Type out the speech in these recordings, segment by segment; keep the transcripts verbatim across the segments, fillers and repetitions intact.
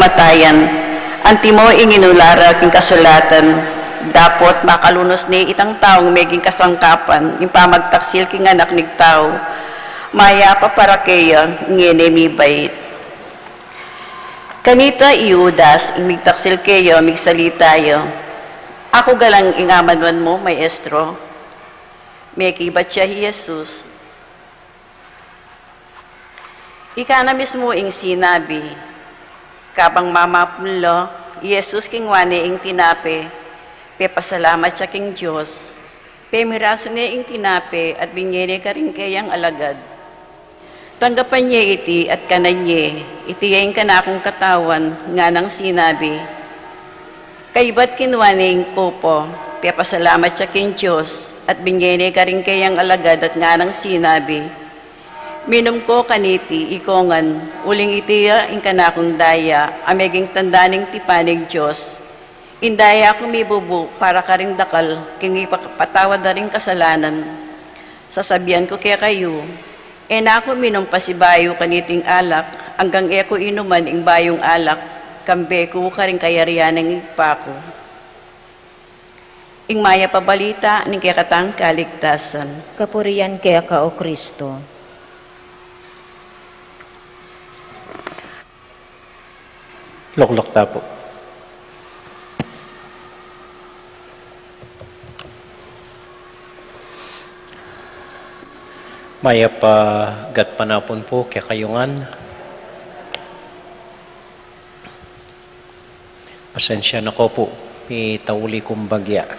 kamatayan. Antimo ing inula ra king kasulatan, dapot makalunus ne itang taung meging kasangkapan ing pamagtaksil king Anak ning Tau. Mayap a para keya ngeni mibait. Kanita i Judas, ing migtaksil keya, migsalita ya, "Aku galang ing amanuan mu, Maestro?" Mekibat ya i Jesus. Ika na mismu ing sinabi. Kabang mamapun la, i Jesus kinua ne ing tinape, pepasalamat ya king Dios, pemirasu ne ing tinape at binye ne karing keyang alagad. Tanggapan ye iti at kanan ye, iti ya ing kanakung katawan, nganang sinabi. Kaybat kinua ne ing kopa, pepasalamat ya king Dios, at binye ne karing keyang alagad at nganang sinabi, "Minum ko kaniti ikongan, uling iti ya ing kanakung daya a meging tanda ning tipan ning Dios, ing daya kung mibubu para karing dakal king ipapatawad da ring kasalanan. Sasabian ku kekayu, e na ku minum pasibayu kaniting alak, anggang e ku inuman ing bayung alak, kambe ku karing kayarian ning Ibpa ku." Ing mayap a balita ning kekatang kaligtasan. Kapurian keka, O Kristo. Lukluk ta pu. Mayap a gatpanapun pu kekayu ngan. Pasensya na ko pu, mitauli kung bagya.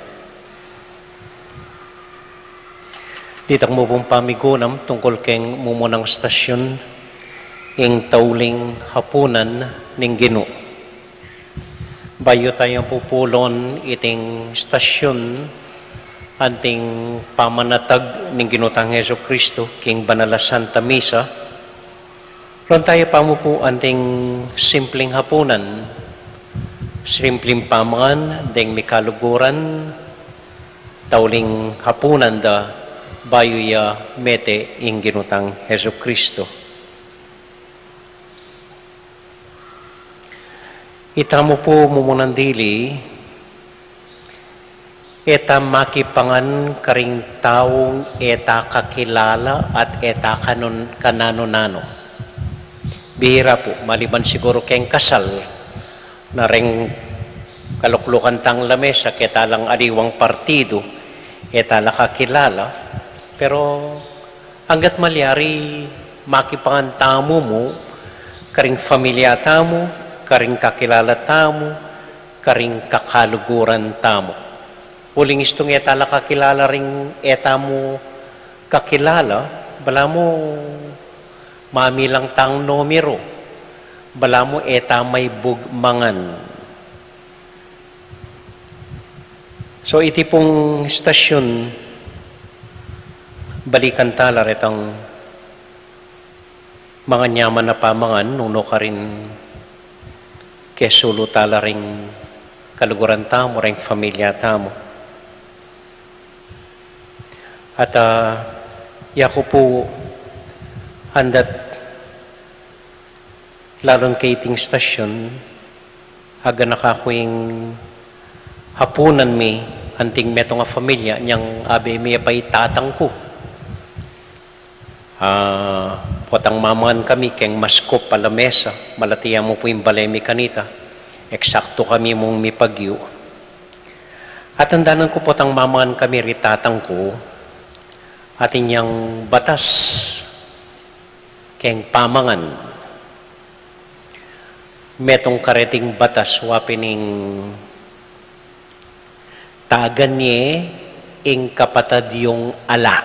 Ditak mu pung pamigunam tungkul keng mumunang stasyon, ing tauling hapunan ning Ginu. Bayu taya pupulon iting stasyon, anting pamanatag ning Ginu tang Jesu Kristo king banal a Santa Misa, Ron taya pamupu anting simpling hapunan, simpling pamangan deng mikaluguran, tauling hapunan da bayu ya mete ing Ginu tang Jesu Kristo. Itamu pu mumunang dili, e ta makipangan karing taung e ta kakilala at e ta kanun-, kananu-nanu. Bihira pu, maliban siguru keng kasal, na reng kaluklukan tang lamesa, keta lang aliwang partidu, e ta la kakilala, pero anggat malyari makipangan tamu mu, karing familia tamu, karing kakilala tamu, karing kakaluguran tamu. Uling istung e ta la kakilala ring e tamu kakilala, balamu mamilang tang numeru, balamu e ta maibug mangan. So, iti pung stasyon, balikan ta la retang manganyaman a pamangan, nung nukarin kesulu ta la ring kaluguran tamu, ring familia tamu. At, ah, yaku pu andat lalung kaiting stasyon, aganaka ku ing hapunan mi anting metung a familia, nyang abe mi a pa i tatang ku. Ah, potang mamangan kami keng maskup a lamesa, malati ya mu pu ing bale mi kanita, eksaktu kami mung mipagyu. At andanan ku potang mamangan kami ri tatang ku, atin yang batas keng pamangan. Metung kareting batas wa pin ing tagan ye ing kapatad yung ala.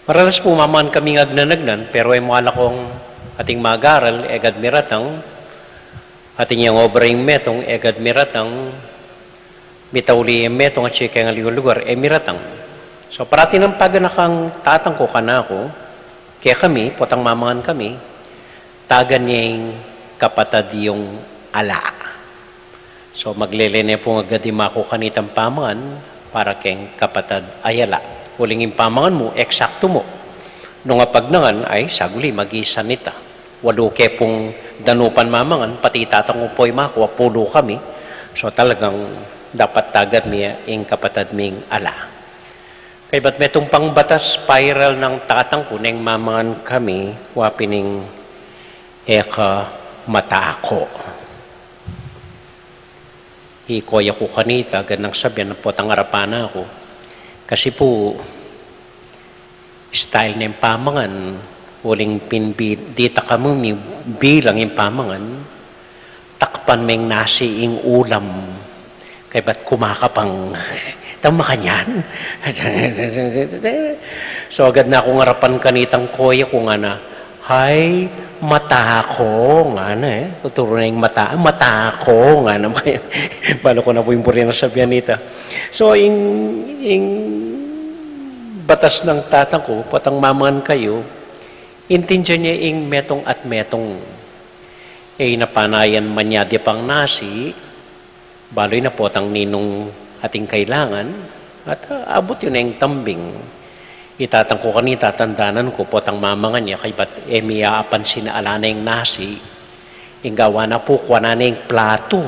Maralas pu mamangan kaming agnan-agnan, pero e mu ala kung ating magaral, e gad miratang, ating yang obra ing metung, e gad miratang, mitauli ing metung, atyu keng aliwang lugar, e miratang. So, parati nang paganakang tatang ku kanaku, kekami, potang mamangan kami, tagan ye ing kapatad yung ala. So, maglele ne pung agad imaku kanitang pamangan para keng kapatad a ala. Uling ing pamangan mu, eksaktu mu. Nung apagnangan, ay, saguli, magisan ita. Walu ke pung danupan mamangan, pati tatang ku pu, imaku, apulu kami. So, talagang dapat tagad mi ing kapatad ming ala. Kaybat metung pang batas, pairal nang tatang ku neng mamangan kami, wa pin ing e ka matako. I koya ku kanita, ganang sabian, potang arapan na ku. Kasi pu, style neng pamangan, uling pin bi-, dita kami mi-, bilang ing pamangan, takpan meng nasi ing ulam. Kaybat kumakapang, tama kanyan? So, agad na kung arapan kanitang koya ku, ngana, "Hay, matako," ngana, e. Tuturu na ing mata, "Matako," ngana. Balu ku na pu ing buri nang sabian nita. So, ing, ing batas nang tatang ku, potang mamangan kayu, intindian ye ing metung at metung. E na panayan manyadi pang nasi, balu na potang ninung ating kailangan, at, ah, abut yu neng tambing. I tatang ku kanita, tandanan ku, potang mamangan ya, kaybat e mi apansin ala neng nasi, ing gawa na pu, kuanan neng platu.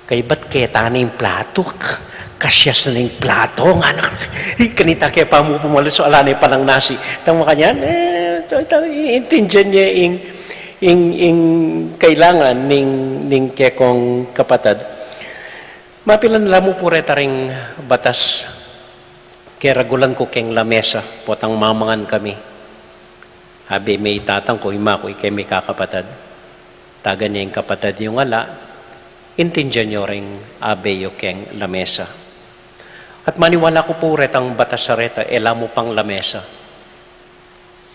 Kaybat keta neng platu, k-, kasyas na neng platu, ngana. Kanita ke pa mu pumalu, so ala ne palang nasi. Tama kanyan, e, so, ita, intindian ye ing ing, ing kailangan ning, ning kekong kapatad. Mapilan la mu pu reta ring batas, keragulan ku keng lamesa, potang mamangan kami. Abe me i tatang ku, imaku, ikami kakapatad. Tagan ye ing kapatad yung ala, intindian yu ring abe yu keng lamesa. At maniwala ku pu retang batas a reta, e la mu pang lamesa.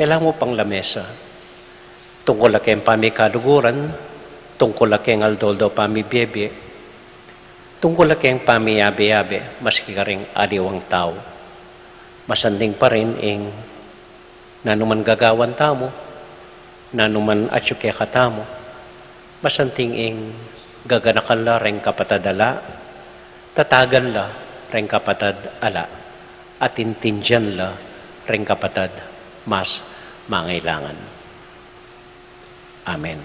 E la mu pang lamesa. Tungkul a keng pamikaluguran, tungkul a keng aldo-aldo pamibie-bie, tungkul a keng pamiabe-abe, maski karing aliwang tau. Masanting pa rin ing nanu man gagawan tamu, nanu man atyu kekatamu, masanting ing gaganakan la reng kapatad a ala, tatagan la reng kapatad a ala, at intindian la reng kapatad mas mangailangan. Amen.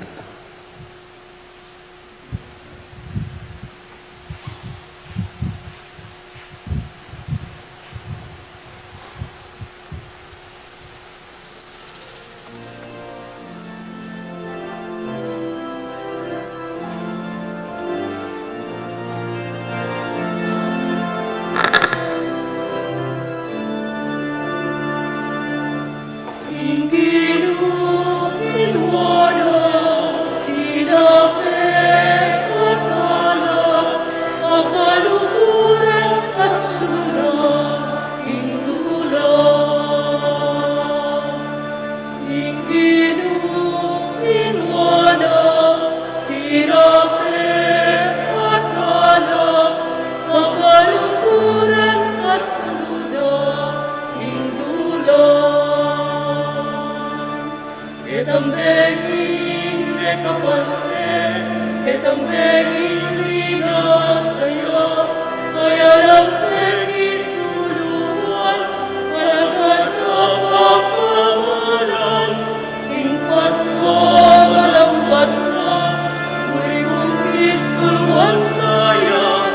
Itang benging de kapante, itang benging rinasaya, kaya lang pegisuluan, malagat na papangalan, ing Pasko malambat na, buri kung pisuluan taya,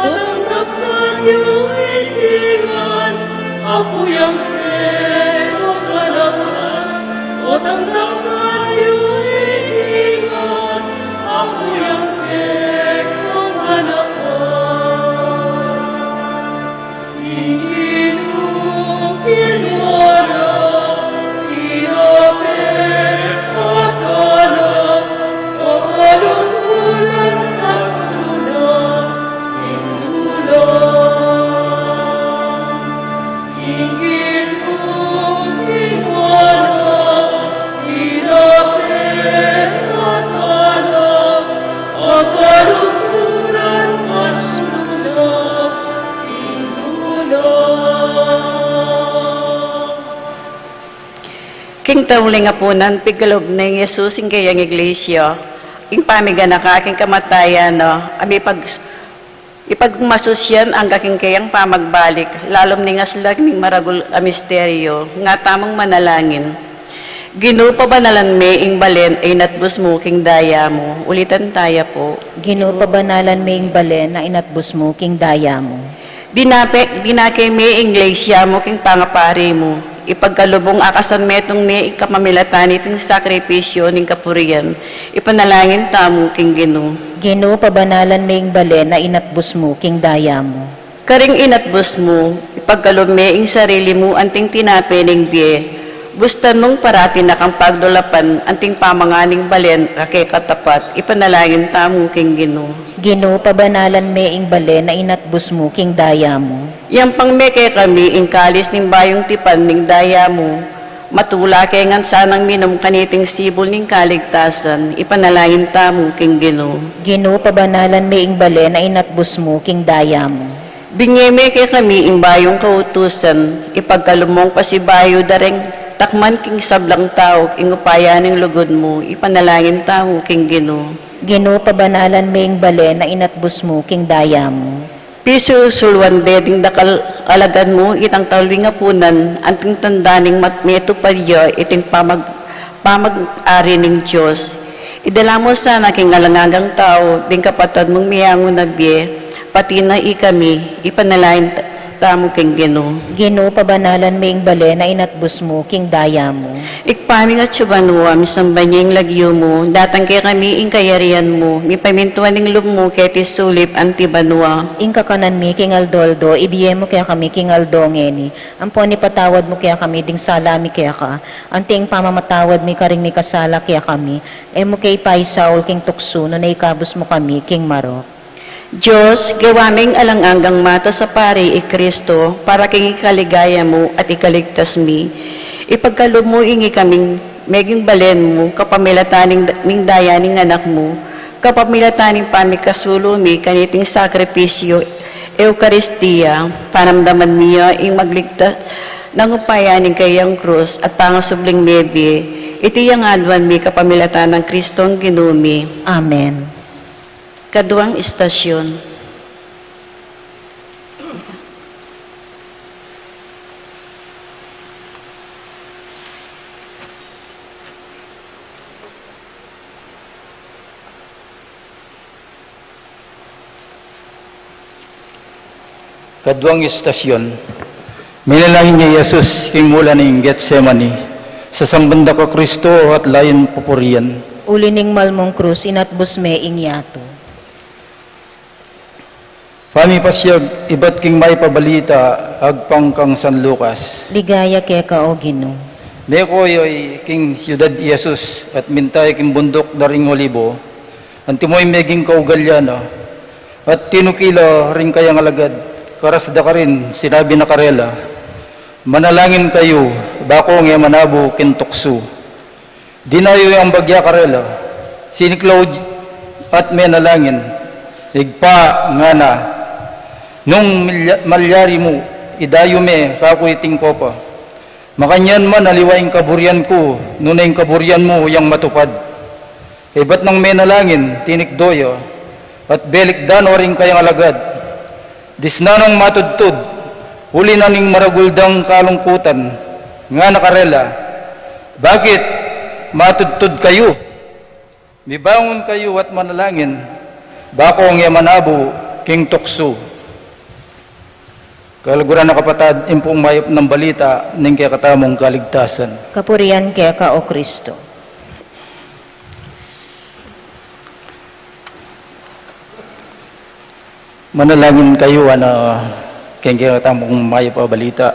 at ang daknan yu itingan, aku yang pegaganakan, at ang daknan yu itingan, aku yang pegaganakan. King tauling apunan, pigkalub neng Jesus ing keyang iglesia, ing pamiganaka king kamatayan na, a mipag-, ipagmasusyan angga king keyang pamagbalik, lalum ning aslag ning maragul a misteryo, nga tamung manalangin. Ginu, pabanalan me ing balen a inatbus mu king daya mu. Ulitan taya pu. Ginu, pabanalan me ing balen a inatbus mu king daya mu. Dinape, dinake me ing iglesia mu king pangapari mu. Ipagkalub mung akasan metung me ing kapamilatan niting sakripisyu ning kapurian. Ipanalangin tamu king Ginu. Ginu, pabanalan me ing balen a inatbus mu king daya mu. Karing inatbus mu, ipagkalub me ing sarili mu anting tinape ning bie. Bustan mung parati na kang pagdulapan anting pamangan ning balen a kekatapat, ipanalangin tamu king Ginu. Ginu, pabanalan me ing balen a inatbus mu king daya mu. Yampang me kekami ing kalis ning bayung tipan ning daya mu. Matula ke ngan sanang minum kaniting sibul ning kaligtasan, ipanalangin tamu king Ginu. Ginu, pabanalan me ing balen a inatbus mu king daya mu. Binye me kekami ing bayung kautusan, ipagkalub mung pasibayu da ring takman king sablang tau ing upaya ning lugud mu, ipanalangin tamu king Ginu. Ginu, pabanalan me ing balen a inatbus mu king daya mu. Pisusuluan de ding dakal a alagad mu itang tauli ning apunan, anting tanda ning mat-, metupad ya iting pamag-, pamag-ari ning Dios. Idala mu sana king alang anggang tau ding kapatad mung meangu na bie, pati na ikami, ipanalangin t-, tamu king Ginu. Ginu, pabanalan me ing balen a inatbus mu king daya mu. Ibpa mi, atsu ka banua, misamban ya ing lagyu mu, datang kekami ing kayarian mu, mipamintuan ing lub mu keti sulip anti banua. Ing kakanan mi king aldo-aldo, ibie mu kekami king aldo ngeni, ampon ipatawad mu kekami ding sala mi keka, anti ing pamamatawad mi karing mikasala kekami, e mu ke ipaisaul king tuksu, nune ikabus mu kami king marok. Dios, gawa ming alang anggang matas a pari i Kristo, para king ikaligaya mu at ikaligtas mi. Ipagkalub mu ing ikaming meging balen mu, kapamilatan ning, ning daya ning anak mu, kapamilatan ning pamikasulu mi kaniting sakripisyu, Eukaristia, panamdaman mi ya ing magligtas nang upaya ning kayang krus at pangasubling mebie, iti yang aduan mi kapamilatan nang Kristong Ginu mi. Amen. Kaduang istasyon. Kaduang istasyon. Minalangin ya i Jesus king mula ning Getsemani. Sasamban da ka Kristo at layun pupurian. Uli ning malmung krus, inatbus me ing yatu. Pamipasyag ibat king Mayap a Balita agpang kang San Lucas. Ligaya keka, o Ginu. Meko yoy king siudad i Jesus at minta ya king bunduk da ring Olibo, antimo ing meging kaugalyana, at tinukil la ring kayang alagad, karas da karin, sinabi na karela, "Manalangin kayu, ba kong e manabu king tuksu." Dinayu yang bagya karela, siniklaud at menalangin, "Ibpa," ngana, "nung milya-, malyari mu, idayu me kaku iting kopa. Makanyan man aliwa ing kaburian ku, nune ing kaburian mu yang matupad." Ibat nang menalangin, tinikdo ya, at belikdan no ring kayang alagad, "Disnan nong matudtud, uli na ning maragul dang kalungkutan." Ngana karela, "Bakit? Matudtud kayu? Mibangun kayu at manalangin, ba kong e manabu king tuksu." Kaluguran a kapatad, ing pung mayap nang balita ning kekatamung kaligtasan. Kapurian keka, o Kristo. Manalangin kayu, ana, king kekatamung mayap a balita.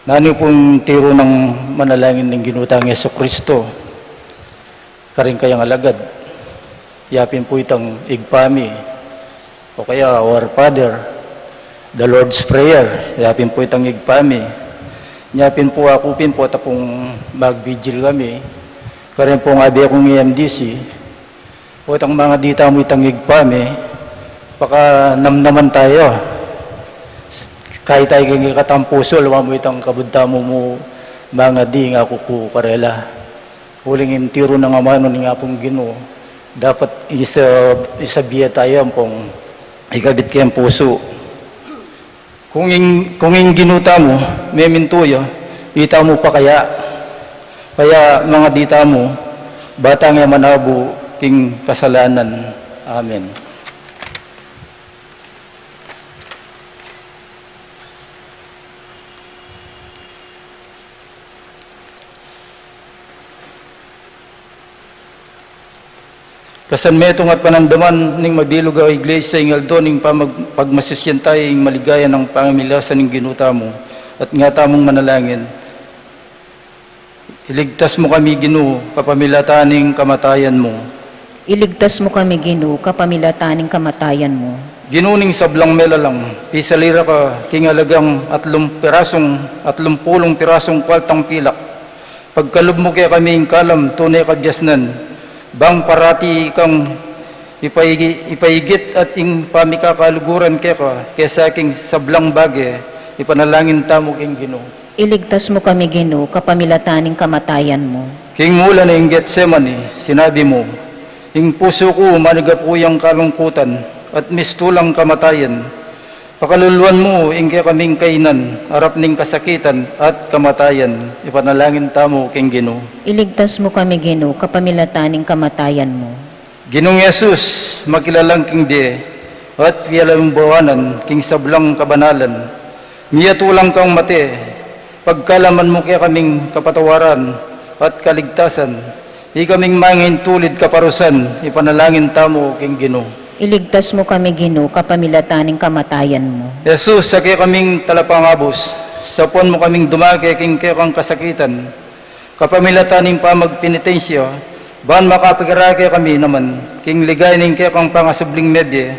Nanu pung tiru nang manalangin ning Ginu tang Jesucristo karing kayang alagad? Ya pin pu itang Ibpa mi, o kaya Our Father, the Lord's Prayer, ya pin pu itang Ibpa mi. Ya pin pu aku pin pu, ita pung magvigil kami, karin pung abe kung M D C, o itang mangadi tamu itang Ibpa mi, pakanamnaman taya. Kaya taya king kekatang pusu, aliwa mu itang kabud tamu mu mangadi, ngaku ku karela. Uling ing tiru nang amanu ning Apung Ginu, dapat isa, isabie taya ampong ikabit keng pusu. Kung ing, kung ing Ginu tamu memintu ya, itamu pa kaya? Kaya mangadi tamu, ba tang e manabu king kasalanan. Amen. Kasan metung at panandaman ning mabilug a iglesia ing aldo ning pamag-, pagmasusian tamu ing maligaya nang pamilasa ning Ginu tamu, at nga tamung manalangin. Iligtas mu kami, Ginu, kapamilatan ning kamatayan mu. Iligtas mu kami, Ginu, kapamilatan ning kamatayan mu. Ginu ning sablang melalang, pisalira ka king alagang atlung pirasung, atlumpulung pirasung kwaltang pilak. Pagkalub mu kekami ing kalam tune kabiasnan, bang parati kang ipaigi-, ipaigit at ing pamikakaluguran keka kesa king sablang bage, ipanalangin tamu king Ginu. Iligtas mu kami, Ginu, kapamilatan ning kamatayan mu. King mula na ing Getsemani, sinabi mu, "Ing pusu ku manigapu yang kalungkutan at mistulang kamatayan. Pakaluluan mu ing kekaming kainan, arap ning kasakitan at kamatayan." Ipanalangin tamu king Ginu. Iligtas mu kami, Ginu, kapamilatan ning kamatayan mu. Ginung Jesus, makilalang king bie, at piyalimbawanan king sablang kabanalan. Miyatulang kang mate, pagkalaman mu kekaming kapatawaran at kaligtasan. Ikaming mangintulid kaparusan, ipanalangin tamu king Ginu. Iligtas mu kami, Ginu, kapamilatan ning kamatayan mu. Jesus, a kekaming talapangabus, sapuan mu kaming dumake king kekang kasakitan. Kapamilatan ning pamagpenitensya, ban makapikira kekami naman king ligaya ning kekang pangasubling mebie,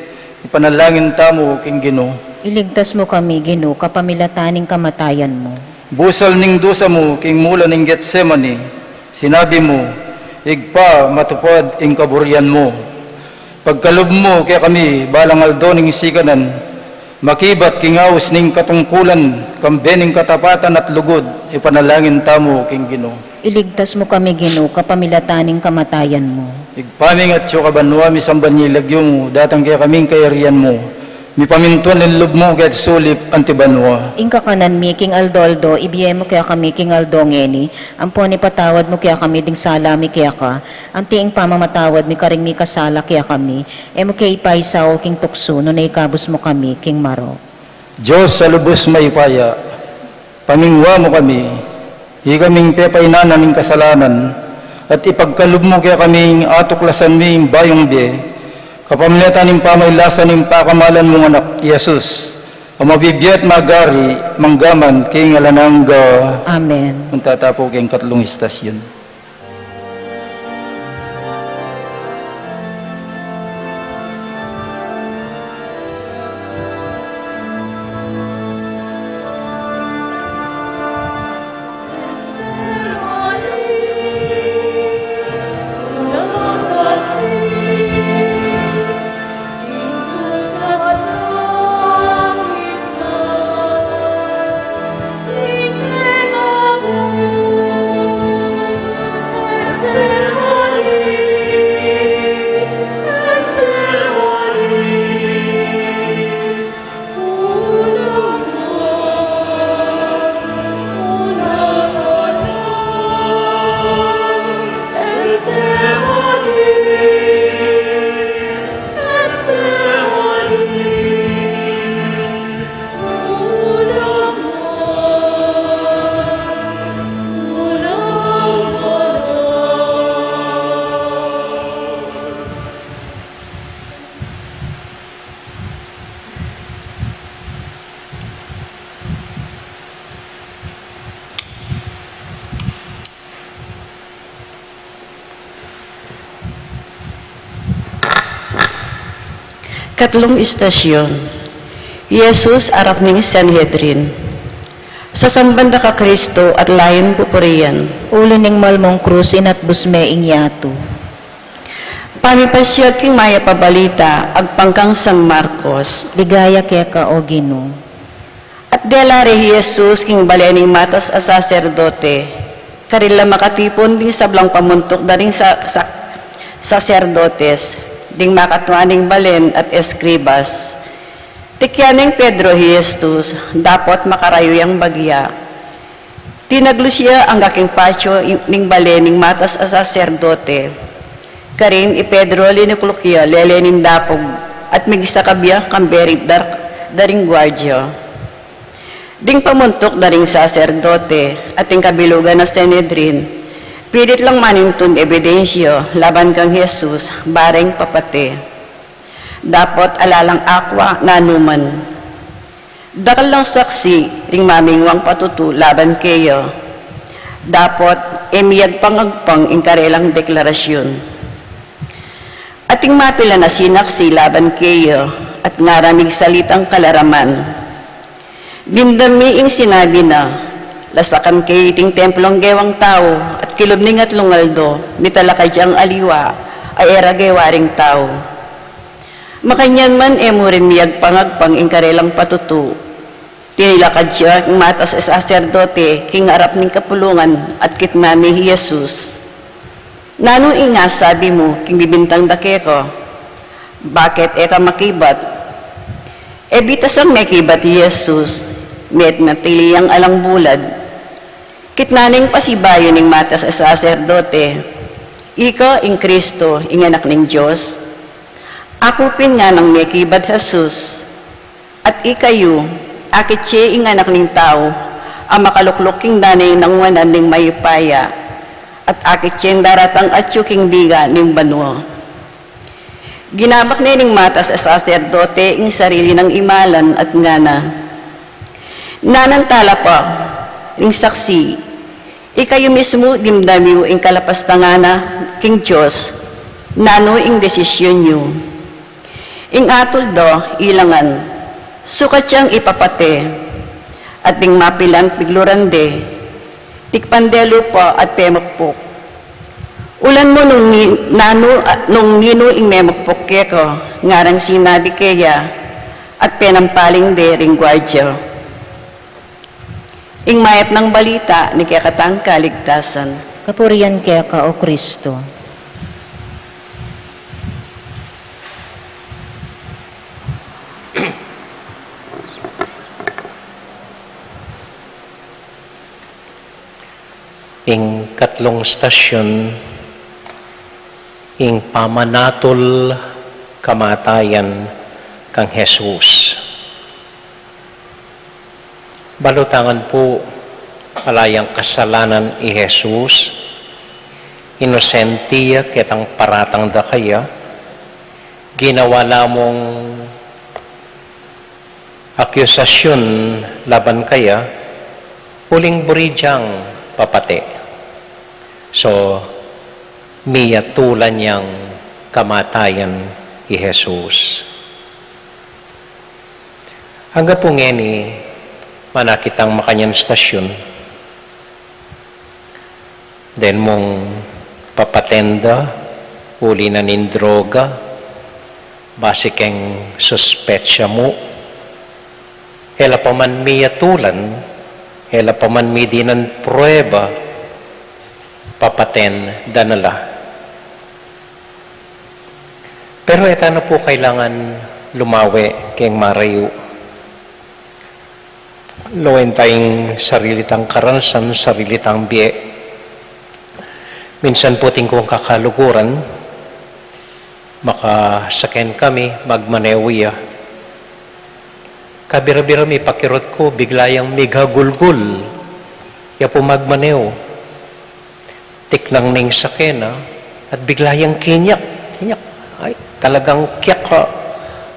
ipanalangin tamu king Ginu. Iligtas mu kami, Ginu, kapamilatan ning kamatayan mu. Busal ning dusa mu king mula ning Getsemani, sinabi mu, "Ibpa, matupad ing kaburian mu." Pagkalub mu kekami balang aldo ning sikanan, makibat king aus ning katungkulan, kambe ning katapatan at lugud, ipanalangin tamu king Ginu. Iligtas mu kami, Ginu, kapamilatan ning kamatayan mu. Ibpa ming atsu ka banua, misamban ya ing lagyu mu, datang kekami ing kayarian mu, mipamintuan ing lub mu keti sulip anti banua. Ing kakanan mi king aldo-aldo, ibie mu kekami king aldo ngeni, ampon ipatawad mu kekami ding sala mi keka, anti ing pamamatawad mi karing mikasala kekami, e mu ke ipaisaul king tuksu, nune ikabus mu kami king marok. Dios a lubus mayupaya, pamingwa mu kami, ikaming pepainan ning kasalanan, at ipagkalub mu kekami ing atuklasan mi ing bayung bie, kapamilatan ning pamailasa ning pakamalan mung Anak, Jesus, a mabibie at magari, manggaman king alang angga. Amen. Punta tamu pu king katlung istasyon. Katlung istasyon. Jesus arap ning Sanhedrin. Sasamban da ka Kristo at lain pupurian. Uli ning malmung krus inatbus me ing yatu. Pamipasiag king mayap a balita agpang kang San Marcos. Ligaya keka, o Ginu. At dela re i Jesus king bale ning matas a saserdote, karin la makatipun ding sablang pamuntuk da ring sa-, sa-, saserdotes, ding makatua ning balen at eskribas. Tikyan neng Pedro i Jesus, dapot makarayu yang bagya. Tinaglus ya angga king patio ning bale ning matas a saserdote. Karin i Pedro linukluk ya lele ning dapug at migsakab ya kambe ring dar-, daring guardia. Ding pamuntuk da ring saserdote at ing kabilugan na Sanedrin, pilit lang manintun ebidensya laban kang Jesus bareng papate. Dapot ala lang akwa nanuman. Dakal lang saksi ring mamingwang patutu laban keya. Dapot e miyagpang-agpang ing karelang deklarasyon. Ating mapilan a sinaksi laban keya at ngaran migsalitang kalaraman. Dimdam mi ing sinabi na, lasakan ke iting templong gewang tau, at kilub ning atlung aldo, mitalakad yang aliwa, a e ra gewa ring tau. Makanyan man e mu rin miyagpang-agpang ing karelang patutu. Tinilakad ya ing matas a saserdote king arap ning kapulungan at kitnan ne i Jesus. Nanu ing asabi mu king bibintang da keka? Bakit e ka makibat? E bitasang mekibat i Jesus, met natili yang alang bulad. Kitnan ne ing pasibayu ning matas a saserdote, ika ing Kristo, ing Anak ning Dios. Aku pin nganang mekibat Jesus. At ikayu, akit ye ing Anak ning Tau a makalukluk king dane nang wanan ning mayupaya, at akit ye ing daratang atyu king biga ning banua. Ginabak ne ning matas a saserdote ing sarili nang imalan at ngana, nanantala pa ring saksi, ikayu mismu dimdam yu ing kalapastangan na king Dios, nanu ing desisyun yu. Ing atul da ilangan, sukat yang ipapate, at ding mapilan pigluran de, tikpan de lupa at pemukpuk. Ulan mu nung ni-, nanu, nung ninu ing memukpuk keka, ngarang sinabi keya, at penampaling de ring guardia. Ing mayap nang balita ning kekatang kaligtasan. Kapurian keka, O Kristo. Ing katlung stasyon, ing pamanatul kamatayan kang Jesus. Balu tangan pu, ala yang kasalanan i Jesus, inosente ya ketang paratang da kaya, ginawa la mung akusasyon laban kaya, uling buri yang papate. So, miyatulan yang kamatayan i Jesus. Angga pu ngeni, manakit tang makanyan stasyon, den mung papaten da, uli na ning droga, basi keng suspetsa mu, e la pa man miyatulan, e la pa man midinan prueba, papaten da na la. Pero e ta na pu kailangan lumawe keng marayu. Lawen ta ing sarili tang karangalan, sarili tang bie. Minsan pu atin kung kakaluguran, makasaken kami, magmaneho ya. Kabira-bira mi pakirot ku, bigla yang migagulgul. Ya pu magmaneho. Tiknang ne ing sakena, at bigla yang kinyak, kinyak. Ay, talagang kyak ka,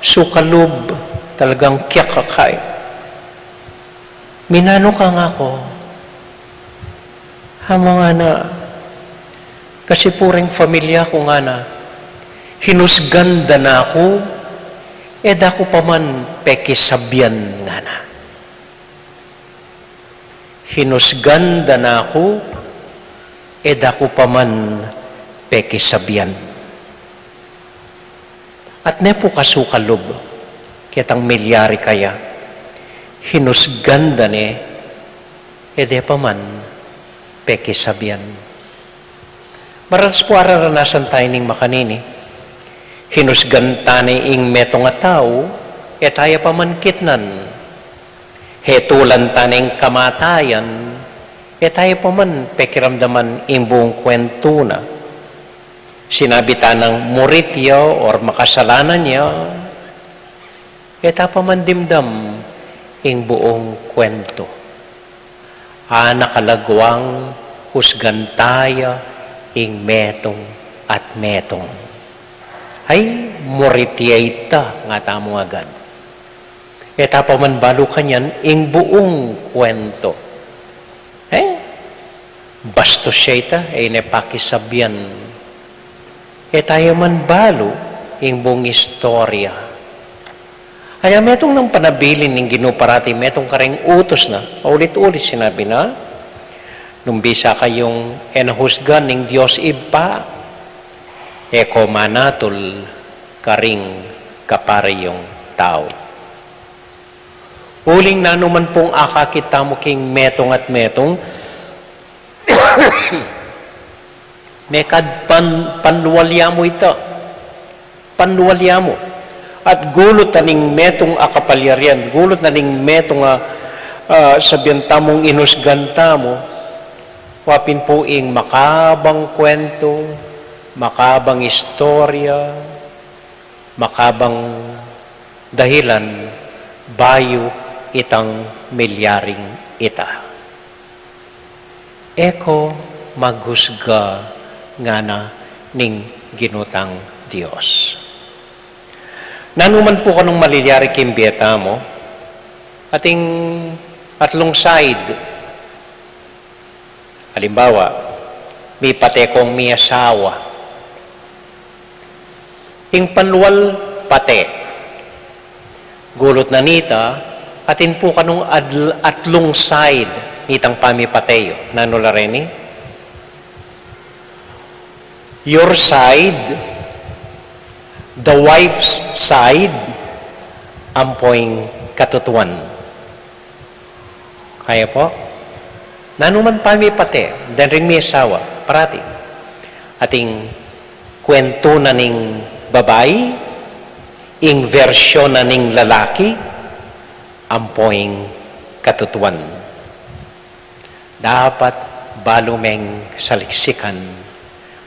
suka lub, talagang kyak ka kay. Minanu ka, ngaku. Hamu ngana, kasi pu reng pamilya ku ngana, hinusgan da na ku, e da ku pa man pekisabian ngana. Hinusgan da na ku, e da ku pa man pekisabian. At ne pu kasuka lub, ketang milyari kaya, hinusgan da ne, e de pa man pekisabian. Maralas pu araranasan taya ning makanini. Hinusgan tane ing metung a tau, e taya pa man kitnan. Hetulan tane ing kamatayan, E tayu pa man pekiramdaman ing buung kwentu na. Sinabi ta nang murit ya or makasalanan ya. E ta pa man dimdam ing buung kwentu. A, nakalagwang husgan taya ing metung at metung. Ay, murit ya ita, nga tamu agad. E ta pa man balu kanyan ing buung kwentu. E, bastos ya ita, e ne pakisabyan. E taya man balu ing buung istorya. Aya metung nang panabilin ning Ginu parati, metung karing utus na, ulit-ulit sinabi na, nung bisa kayung e na husgan ning Dios Ibpa, e ko manatul karing kapari yung tau. Uling nanu man pung akakit tamu king metung at metung, mekad pan-, panlual ya mu ita. Panlual ya mu. At gulut na ning metung a kapalyarian, gulut na ning metung a, ah, sabian tamung inusgan tamu, wa pin pu ing makabang kwentu, makabang istorya, makabang dahilan bayu itang milyaring ita. E ko maghusga, ngana ning Ginu tang Dios. Nanu man pu kanung malilyari king bie tamu, ating atlung side. Alimbawa, mipate kong miasawa. Ing panlual pate. Gulut na nita, atin pu kanung adl-, atlung side nitang pamipate yu. Nanu la reni? Your side, the wife's side, ampo ing katutuan. Kaya po? Nanu man pamipate, dan ring miasawa, parati. Ating kwentu na ning babai, ing version na ning lalaki, ampo ing katutuan. Dapat balu meng saliksikan,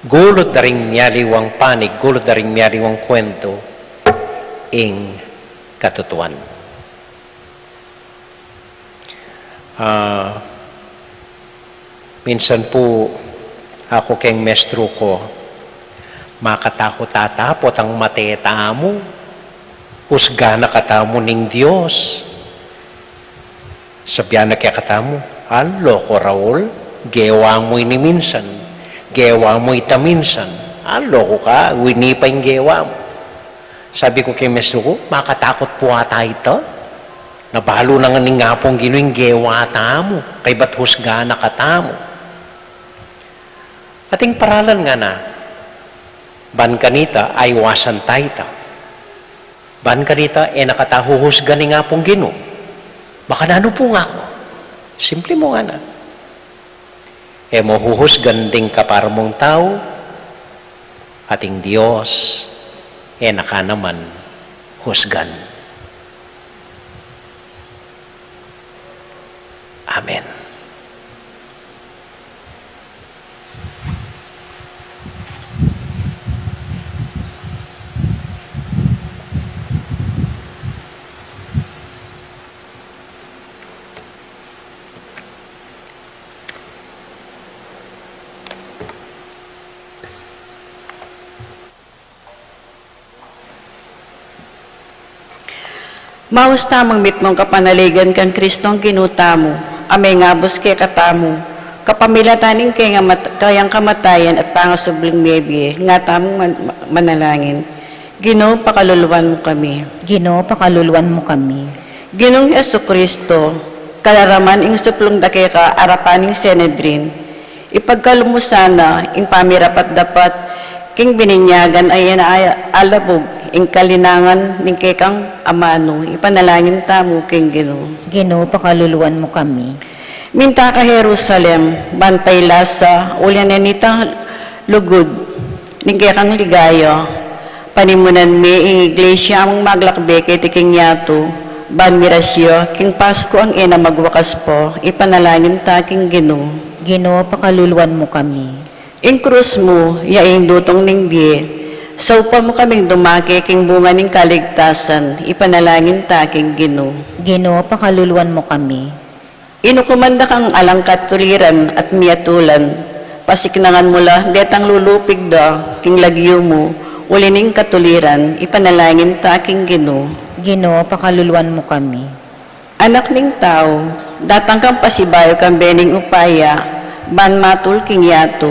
gulut da ring mialiwang panig, gulut da ring mialiwang kwentu, ing katutuan. Ah, minsan pu aku keng mestru ku, makatakut a ta potang mate tamu, husgan na katamu ning Dios. Sabian na kekatamu, "Alu ko, Raul, gewa mu ini minsan, gewa mu ita minsan, alu ko ka, wini pa ing gewa mu." Sabi ku keng mestru ku, "Makatakut pu ata ita? Na balu na ngan ning Apung Ginu ing gewa tamu, kaybat husgan na katamu." Ating paralan, ngana, ban kanita, aiwasan ta ita. Ban kanita, e na kata huhusgan ning Apung Ginu. Makananu pu, ngaku? Simple mu, ngana. E mu huhusgan ding kapara mung tau, ating Dios e na ka naman husgan. Amen. Maus tamung mitmung kapanaligan kang Kristong Ginu tamu, a mengabus kekatamu kapamilatan ning kayang kamat-, kayang kamatayan at pangasubling mebie, nga tamung man-, manalangin. Ginu, pakaluluan mu kami. Ginu, pakaluluan mu kami. Ginung Jesucristo, kalaraman ing suplung da keka arapan ning Sanedrin, ipagkalub mu sana ing pamirapat-dapat king bininyagan a ina a alabug ing kalinangan ning kekang amanu. Ipanalangin tamu king Ginu. Ginu, pakaluluan mu kami. Minta ka Jerusalem, ban pailasa uling nita lugud ning kekang ligaya. Panimunan me ing iglesia mung maglakbe keti king yatu, Ban mirasyo king Pasku a e na magwakas pu, ipanalangin ta king Ginu. Ginu, pakaluluan mu kami. Ing krus mu, ya ing dutung ning bie, saupan mu kaming dumake king bunga ning kaligtasan, ipanalangin ta king Ginu. Ginu, pakaluluan mu kami. Inukuman da kang alang katuliran at miyatulan, pasiknangan mu la detang lulupig da king lagyu mu, uli ning katuliran, ipanalangin ta king Ginu. Ginu, pakaluluan mu kami. Anak ning tau, datang kang pasibayu kambe ning upaya, ban matul king yatu,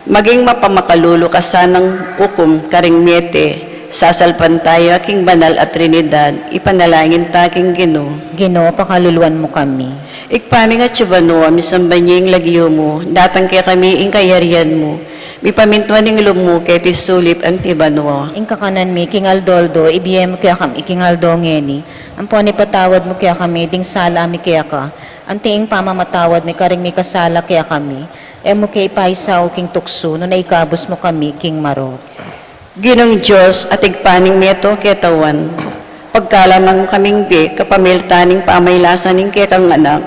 maging mapamakalulu ka sanang ukum karing mete, sasalpantaya king banal a Trinidad, ipanalangin ta king Ginu. Ginu, pakaluluan mu kami. Ibpa ming atsu banua, misamban ya ing lagyu mu, datang kekami ing kayarian mu, mipamintuan ing lub mu keti sulip anti banua. Ing kakanan mi king aldo-aldo, ibie mu kekami king aldo ngeni, ampon ipatawad mu kekami ding sala mi keka, anti ing pamamatawad mi karing mikasala kekami. E mu ke ipaisaul king tuksu, nune ikabus mu kami king marok. Ginung Dios, ating paning meto ketawan, pagkalaman mu kaming bie kapamilatan ning pamailasan ning kekang Anak,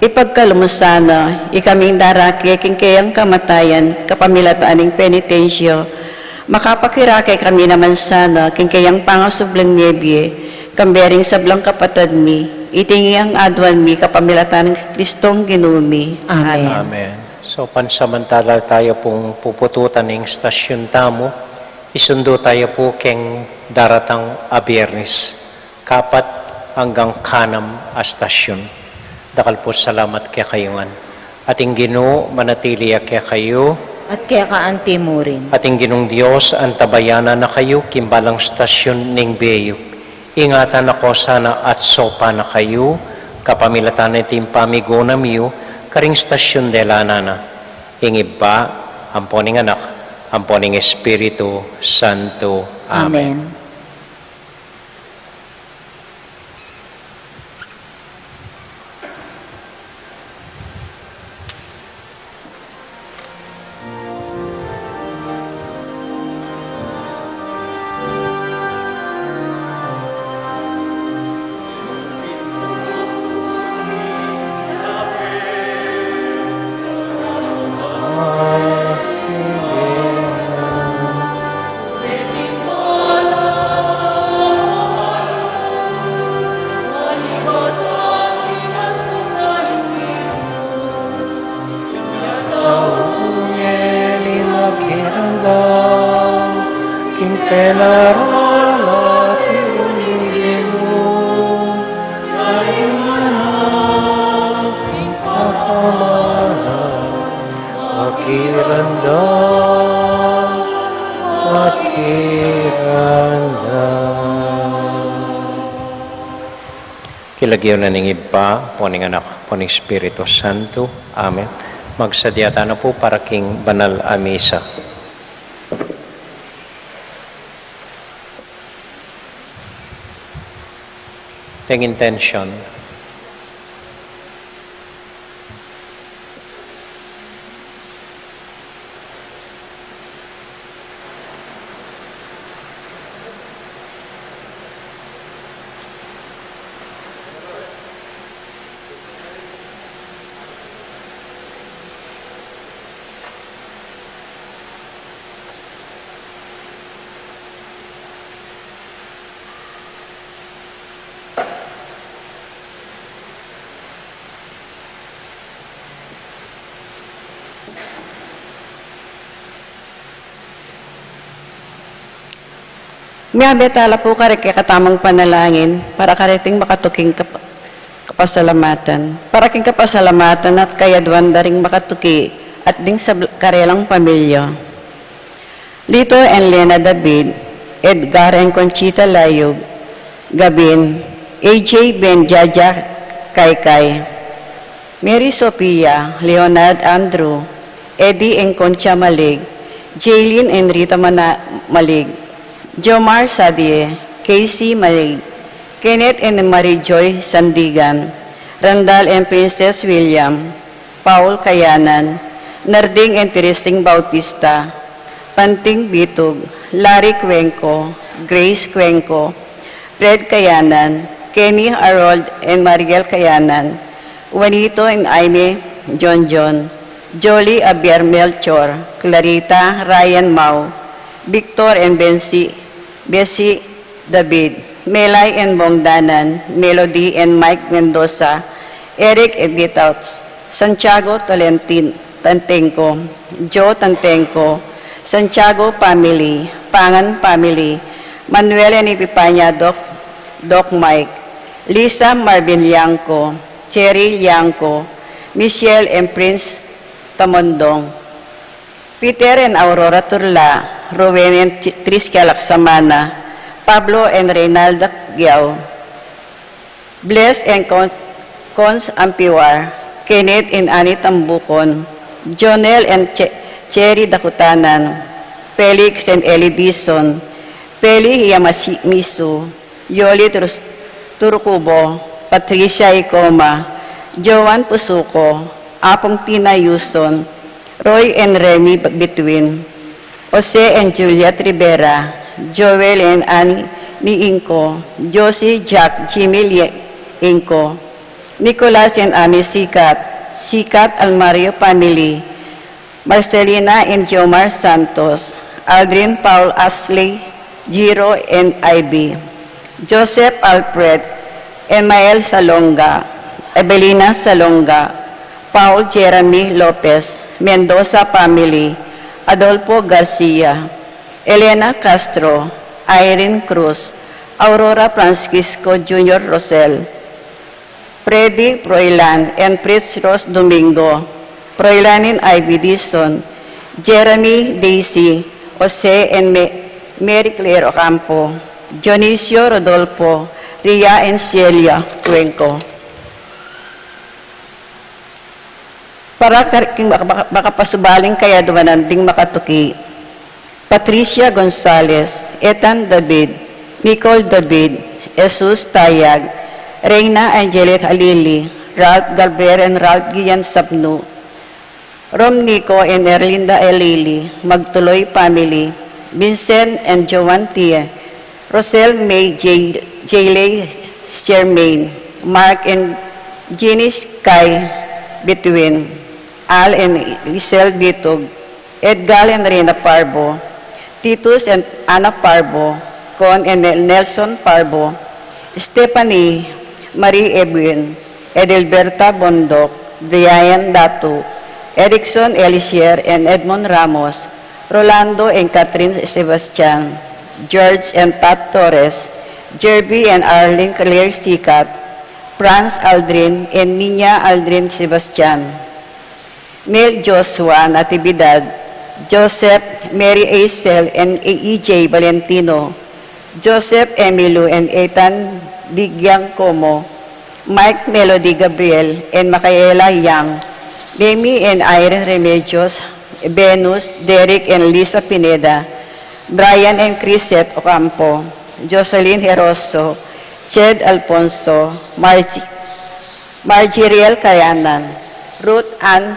ipagkalub mu sana ikaming darake king keyang kamatayan kapamilatan ning penitensya, makapakirake kami naman sana king keyang pangasubling mebie, kambe ring sablang kapatad mi, iti ing aduan mi kapamilatan ning Kristong Ginu mi. Amen. Amen. So, pansamantala tayo pung pupututan ing stasyon tamu, isundu tayo pu keng daratang a Biernes, kapat anggang kanam a stasyon. Dakal pu salamat kekayu ngan. Ating Ginu manatili ya kekayu. At keka anti mu rin. Ating Ginung Dios antabayanan na kayu king balang stasyon ning bie yu. Ingatan na ko sana at saupan na kayu, kapamilatan niting pamigunam yu, karing stasyon dela na na. Ing Ibpa, ampo ning Anak, ampo ning Espiritu Santo. Amen. Amen. King penaralan ning Ginu, ing anak ning pagkamala, makiramdam, makiramdam. King lagyu na ning Ibpa, ampo ning Anak, ampo ning Espiritu Santo. Amen. Magsadya tana pu para king banal a misa. Deng intensyon. Miyabe tala pu karing kekatamung panalangin para kareting makatuking kap-, kapasalamatan. Para king kapasalamatan at kayaduan da ring makatuki at ding sab-, karelang pamilya. Lito and Lena David, Edgar and Conchita Layug, Gabin, A J Ben Jaja Kaikai, Mary Sophia, Leonard Andrew, Eddie and Concha Malig, Jaylin and Rita Mana-, Malig, Jomar Sadie, Casey Malig, Kenneth and Marie Joy Sandigan, Randall and Princess William, Paul Kayanan, Narding and Teresing Bautista, Panting Bitug, Larry Cuenco, Grace Cuenco, Fred Kayanan, Kenny Harold and Mariel Kayanan, Juanito and Aime Jonjon, Jolie Javier Melchor, Clarita Ryan Mau, Victor and Bensi, Bessie David, Melay and Bong Danan, Melody and Mike Mendoza, Eric and Gitouts, Santiago Tolentino, Tantengco, Joe Tantengco, Santiago family, Pangan family, Manuel and Epipania, Doc, Doc Mike, Lisa Marvin Liangco, Cherry Liangco, Michelle and Prince Tamondong, Peter and Aurora Turla, Ruben and Tri-, Triskel Laksamana, Pablo and Reynalda Giao, Bless and Cons-, Cons Ampiwar, Kenneth and Annie Tambucon, Jonel and Che-, Cherry Dakutanan, Felix and Ellie Dizon, Feli Yamamisu, Yoli Tur-, Turcubo, Patricia Icoma, Joan Pusuco, Apong Tina Yuson, Roy and Remy Bituin, Jose and Juliet Rivera, Joel and Annie Inco, Josie, Jack, Jimmy Lie-, Inco, Nicolas and Amy Sikat, Sikat Almario family, Marcelina and Jomar Santos, Aldrin Paul Ashley, Jiro and Ivy, Joseph Alfred, Emael Salonga, Evelina Salonga, Paul Jeremy Lopez, Mendoza family, Adolfo Garcia, Elena Castro, Irene Cruz, Aurora Francisco Junior Rosel, Freddy Froilan and Fritz Ros Domingo, Froilan and Ivy Dizon, Jeremy, Daisy, Jose and Ma-, Mary Claire Ocampo, Dionisio Rodolfo, Ria and Celia Cuenco. Para kar-, king maka-, maka-, makapasubaling kayadwanan ding makatuki, Patricia Gonzalez, Ethan David, Nicole David, Jesus Tayag, Reina Angelica Lili, Ralph Galber and Ralph Gian Sabnu, Rom Nico and Erlinda Lili, Magtuloy family, Vincent and Joan Tie, Rosel May J-, Jaylay Shermaine, Mark and Janice Kai Bituin, Al and Isel Bitug, Edgar and Reyna Parbo, Titus and Ana Parbo, Con and Nel-, Nelson Parbo, Stephanie Marie Edwin, Edelberta Bondoc, Brian Datu, Erickson Elisier and Edmond Ramos, Rolando and Catherine Sebastian, George and Pat Torres, Jerby and Arlene Claire Sikat, Franz Aldrin and Nina Aldrin Sebastian, Neil Joshua Natividad, Joseph, Mary Aisel and E J Valentino, Joseph Emilio and Ethan Di Giancomo, Mike Melody Gabriel and Michaela Yang, Demi and Irene Remedios, Venus, Derek and Lisa Pineda, Brian and Chrisette Ocampo, Jocelyn Heroso, Ched Alfonso, Margie, Margie Riel Kayanan, Ruth Ann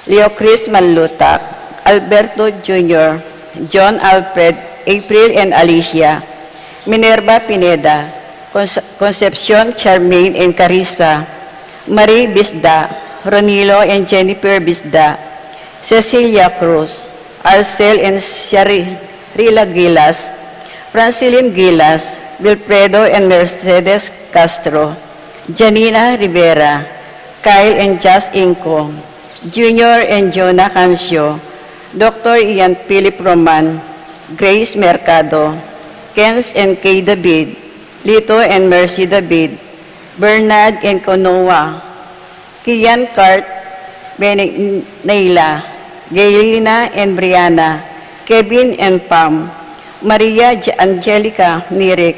Leocris Manlutak, Alberto Junior, John Alfred, April and Alicia, Minerva Pineda, Conce-, Concepcion Charmaine and Carissa, Marie Bisda, Ronilo and Jennifer Bisda, Cecilia Cruz, Arcel and Sherila Gilas, Francilin Gilas, Wilfredo and Mercedes Castro, Janina Rivera, Kyle and Jas Inco, Junior and Jonah Cancio, Doctor Ian Philip Roman, Grace Mercado, Kenz and Kay David, Lito and Mercy David, Bernard and Konoa, Kian Cart, Bene-, Neila, Gaylina and Brianna, Kevin and Pam, Maria J-, Angelica Nirik,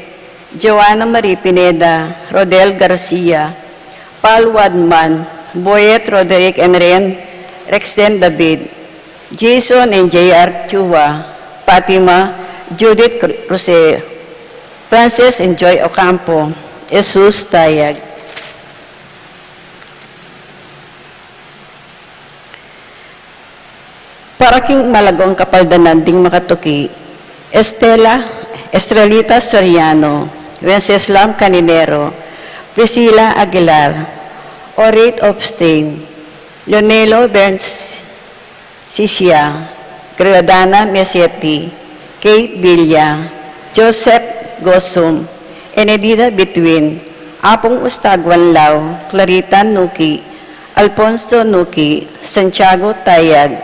Joanna Marie Pineda, Rodel Garcia, Paul Wadman, Boyet Roderick and Ren, Rexen David, Jason and J R Chua, Fatima, Judith Cru-, Cruseo, Frances and Joy Ocampo, Jesus Tayag. Para king malagong kapaldanan ding makatuki, Estela, Estrelita Soriano, Wenceslao Caninero, Priscilla Aguilar, Orit Obstain, Leonelo Berns, Sisia, Gradana Meseti, Kate Villa, Joseph Gosum, Enedida Bituin, Apung Ustaguan Lau, Clarita Nuki, Alfonso Nuki, Santiago Tayag,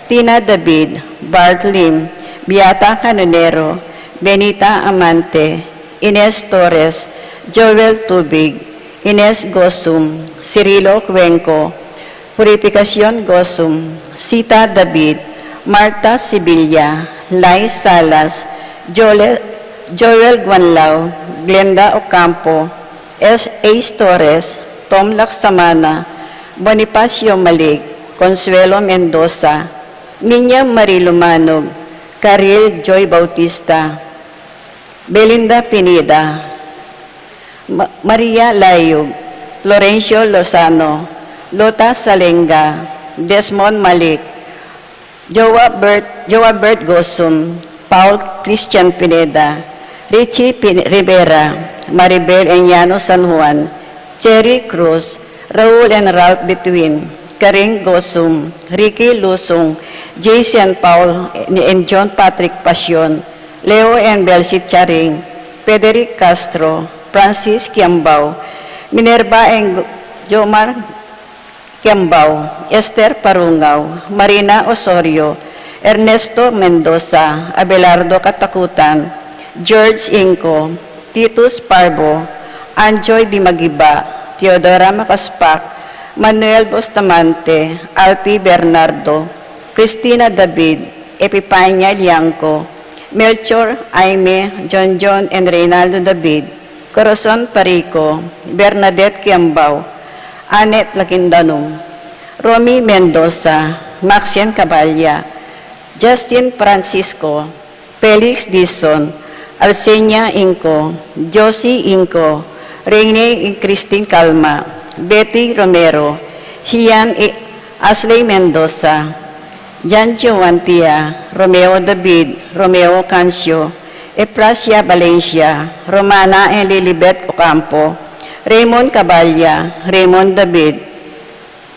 Tina David, Bart Lim, Beata Canonero, Benita Amante, Ines Torres, Joel Tubig, Ines Gosum, Cirilo Cuenco, Purificacion Gosum, Sita David, Martha Sibilia, Lai Salas, Joel, Joel Guanlao, Glenda Ocampo, S. Ace Torres, Tom Laksamana, Bonifacio Malik, Consuelo Mendoza, Niña Marie Lumanog, Karil Joy Bautista, Belinda Pineda, Ma-, Maria Layug, Florencio Lozano, Lota Salenga, Desmond Malik, Joa Bert, Joa Bert Gosum, Paul Christian Pineda, Richie Pin-, Rivera, Maribel Eñano San Juan, Cherry Cruz, Raul and Ralph Bituin, Karing Gosum, Ricky Lusung, Jason Paul and John Patrick Pasion, Leo and Belsit Charing, Frederick Castro, Francis Kiambao, Minerva and Jomar Kiambao, Esther Parungao, Marina Osorio, Ernesto Mendoza, Abelardo Katakutan, George Inco, Titus Parbo, Anjoy Dimagiba, Teodora Makaspak, Manuel Bustamante, Alpi Bernardo, Cristina David, Epipania Liangco, Melchor Aime, John John and Reynaldo David, Corazon Parico, Bernadette Kiambao, Annette Lakindanum, Romy Mendoza, Maxine Caballa, Justin Francisco, Felix Dizon, Alsenia Inco, Josie Inco, Rene and Christine Calma, Betty Romero, Sian I-, Asley Mendoza, Jan Joantia, Romeo David, Romeo Cancio, Eprasia Valencia, Romana and Lilibet Ocampo, Raymond Caballa, Raymond David,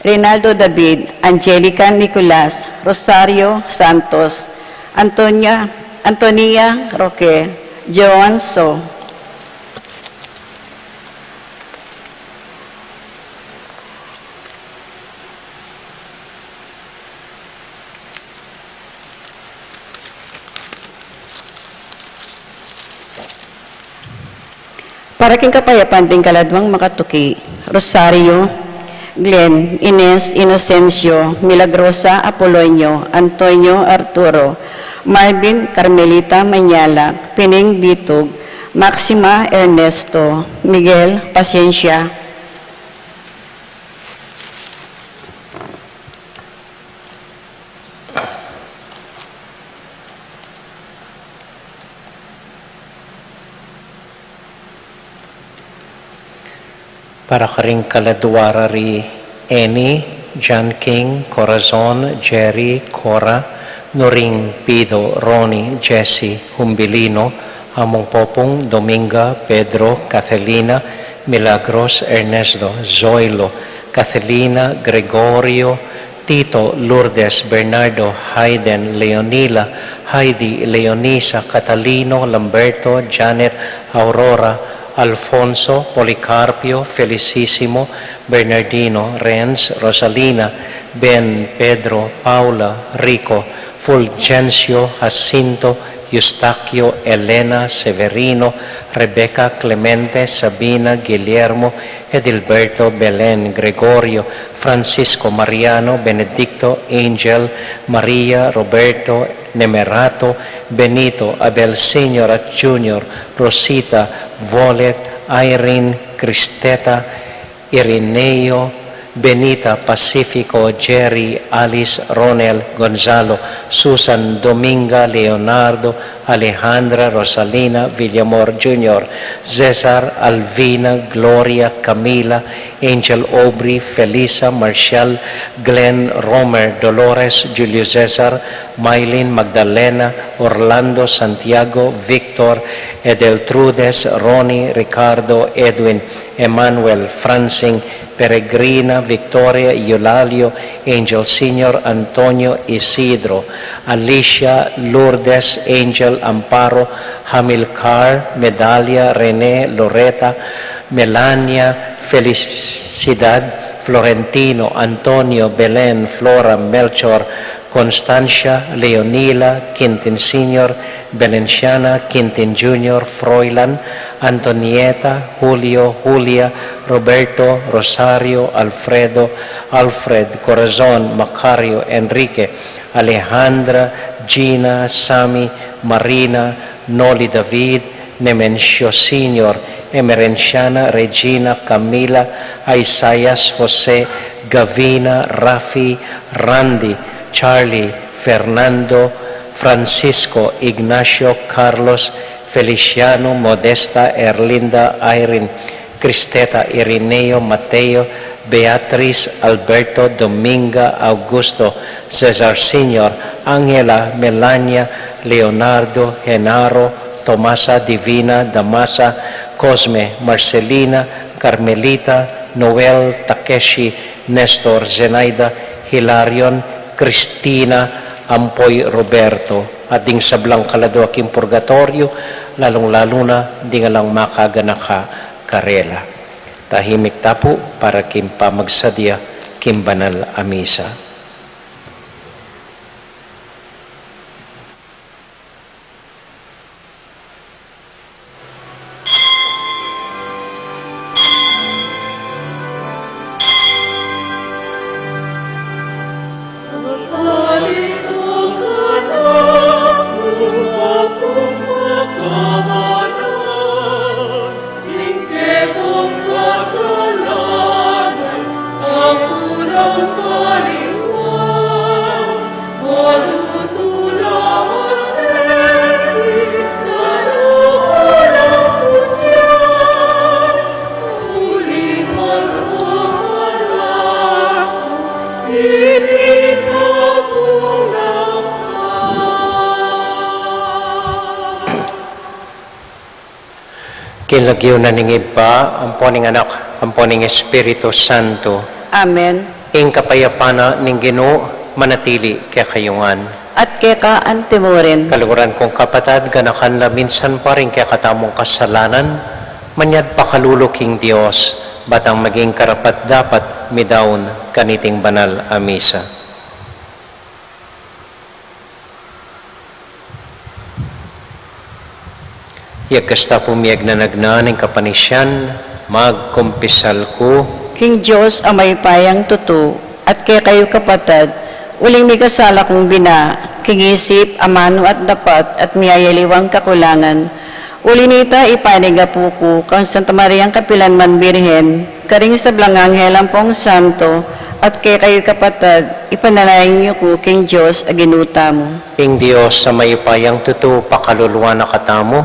Reynaldo David, Angelica Nicolas, Rosario Santos, Antonia, Antonia Roque, Joan So. Para king kapayapan ding kaladwang makatuki, Rosario, Glenn, Ines, Inocencio, Milagrosa, Apolonio, Antonio, Arturo, Marvin, Carmelita, Mañala, Pining, Bitug, Maxima, Ernesto, Miguel, Paciencia, Para karing kaladwa ra ri Annie, John King, Corazon, Jerry, Cora, Nuring, Pido, Ronnie, Jesse, Humbilino, Among Popong, Dominga, Pedro, Cathelina, Milagros, Ernesto, Zoilo, Cathelina, Gregorio, Tito, Lourdes, Bernardo, Hayden, Leonila, Heidi, Leonisa, Catalino, Lamberto, Janet, Aurora, Alfonso, Policarpio, Felicissimo, Bernardino, Renz, Rosalina, Ben, Pedro, Paula, Rico, Fulgencio, Jacinto, Eustaquio, Elena, Severino, Rebecca, Clemente, Sabina, Guillermo, Edilberto, Belen, Gregorio, Francisco, Mariano, Benedicto, Angel, Maria, Roberto, Nemerato, Benito, Abel Senior at Junior, Rosita, Volet, Irene, Cristeta, Irineo, Benita, Pacifico, Jerry, Alice, Ronel, Gonzalo, Susan, Dominga, Leonardo, Alejandra, Rosalina, Villamor Junior, Cesar, Alvina, Gloria, Camila, Angel, Aubrey, Felisa, Marshall, Glenn, Romer, Dolores, Julio Cesar, Mylene, Magdalena, Orlando, Santiago, Victor, Edeltrudes, Ronnie, Ricardo, Edwin, Emmanuel, Francine, Peregrina, Victoria, Eulalio, Angel Senior, Antonio, Isidro, Alicia, Lourdes, Angel, Amparo, Hamilcar, Medalia, Rene, Loreta, Melania, Felicidad, Florentino, Antonio, Belen, Flora, Melchor, Constancia, Leonila, Quintin Senior, Belenciana, Quintin Junior, Froilan, Antonieta, Julio, Julia, Roberto, Rosario, Alfredo, Alfred, Corazon, Macario, Enrique, Alejandra, Gina, Sammy, Marina, Noli, David, Nemencio Senior, Emerenciana, Regina, Camila, Isaias, Jose, Gavina, Rafi, Randy, Charlie, Fernando, Francisco, Ignacio, Carlos, Feliciano, Modesta, Erlinda, Irene, Cristeta, Irineo, Mateo, Beatriz, Alberto, Dominga, Augusto, Cesar Senior, Angela, Melania, Leonardo, Genaro, Tomasa, Divina, Damasa, Cosme, Marcelina, Carmelita, Noel, Takeshi, Nestor, Zenaida, Hilarion, Cristina, ampo i Roberto, at ding sablang kaladua king purgatoryo, lalung-lalu na ding alang makaganaka karela. Tahimik ta pu para king pamagsadya king banal a misa. King lagyu na ning Ibpa, ampo ning Anak, ampo ning Espiritu Santo. Amen. Ing kapayapan na ning Ginu manatili kekayu ngan. At keka antimurin. Kaluguran kung kapatad, ganakan la minsan pa ring kekatamung kasalanan, manyad pakalulu king Dios, batang maging karapat-dapat midaun kaniting banal a misa. Yagkas ta pu miyagnanagnan ing kapanisian, magkumpisal ku. King Dios a mayupayang tutu, at kekayu kapatad, uling mikasala kung bina, king isip, amanu at dapat, at miyayaliwang kakulangan. Uli nita, ipanyawad ku kang Santa Mariang kapilan man Birhen, karing sablang anghel ampong santo, at kekayu kapatad, ipanalangin yu ku king Dios a Ginu tamu. Ing Dios a mayupayang tutu pakaluluan na katamu,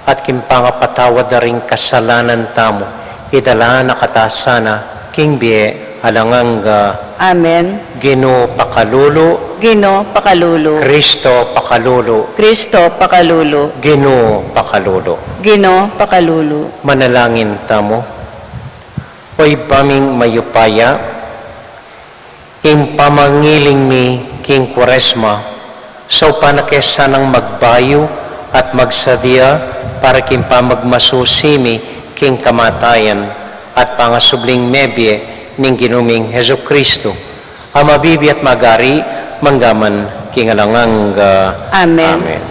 at king pangapatawad da ring kasalanan tamu, idala na kata sana king bie alang angga. Amen. Ginu pakalulu. Ginu pakalulu. Kristo pakalulu. Kristo pakalulu. Ginu pakalulu. Ginu pakalulu. Manalangin tamu. O Ibpa ming mayupaya, ing pamangiling mi king Kuaresma, saupan na ke sanang magbayu at magsadya para king pamagmasusi mi king kamatayan at pangasubling mebie ning Ginu ming Jesucristo, a mabibie at magari mangga man king alang angga. Amen. Amen.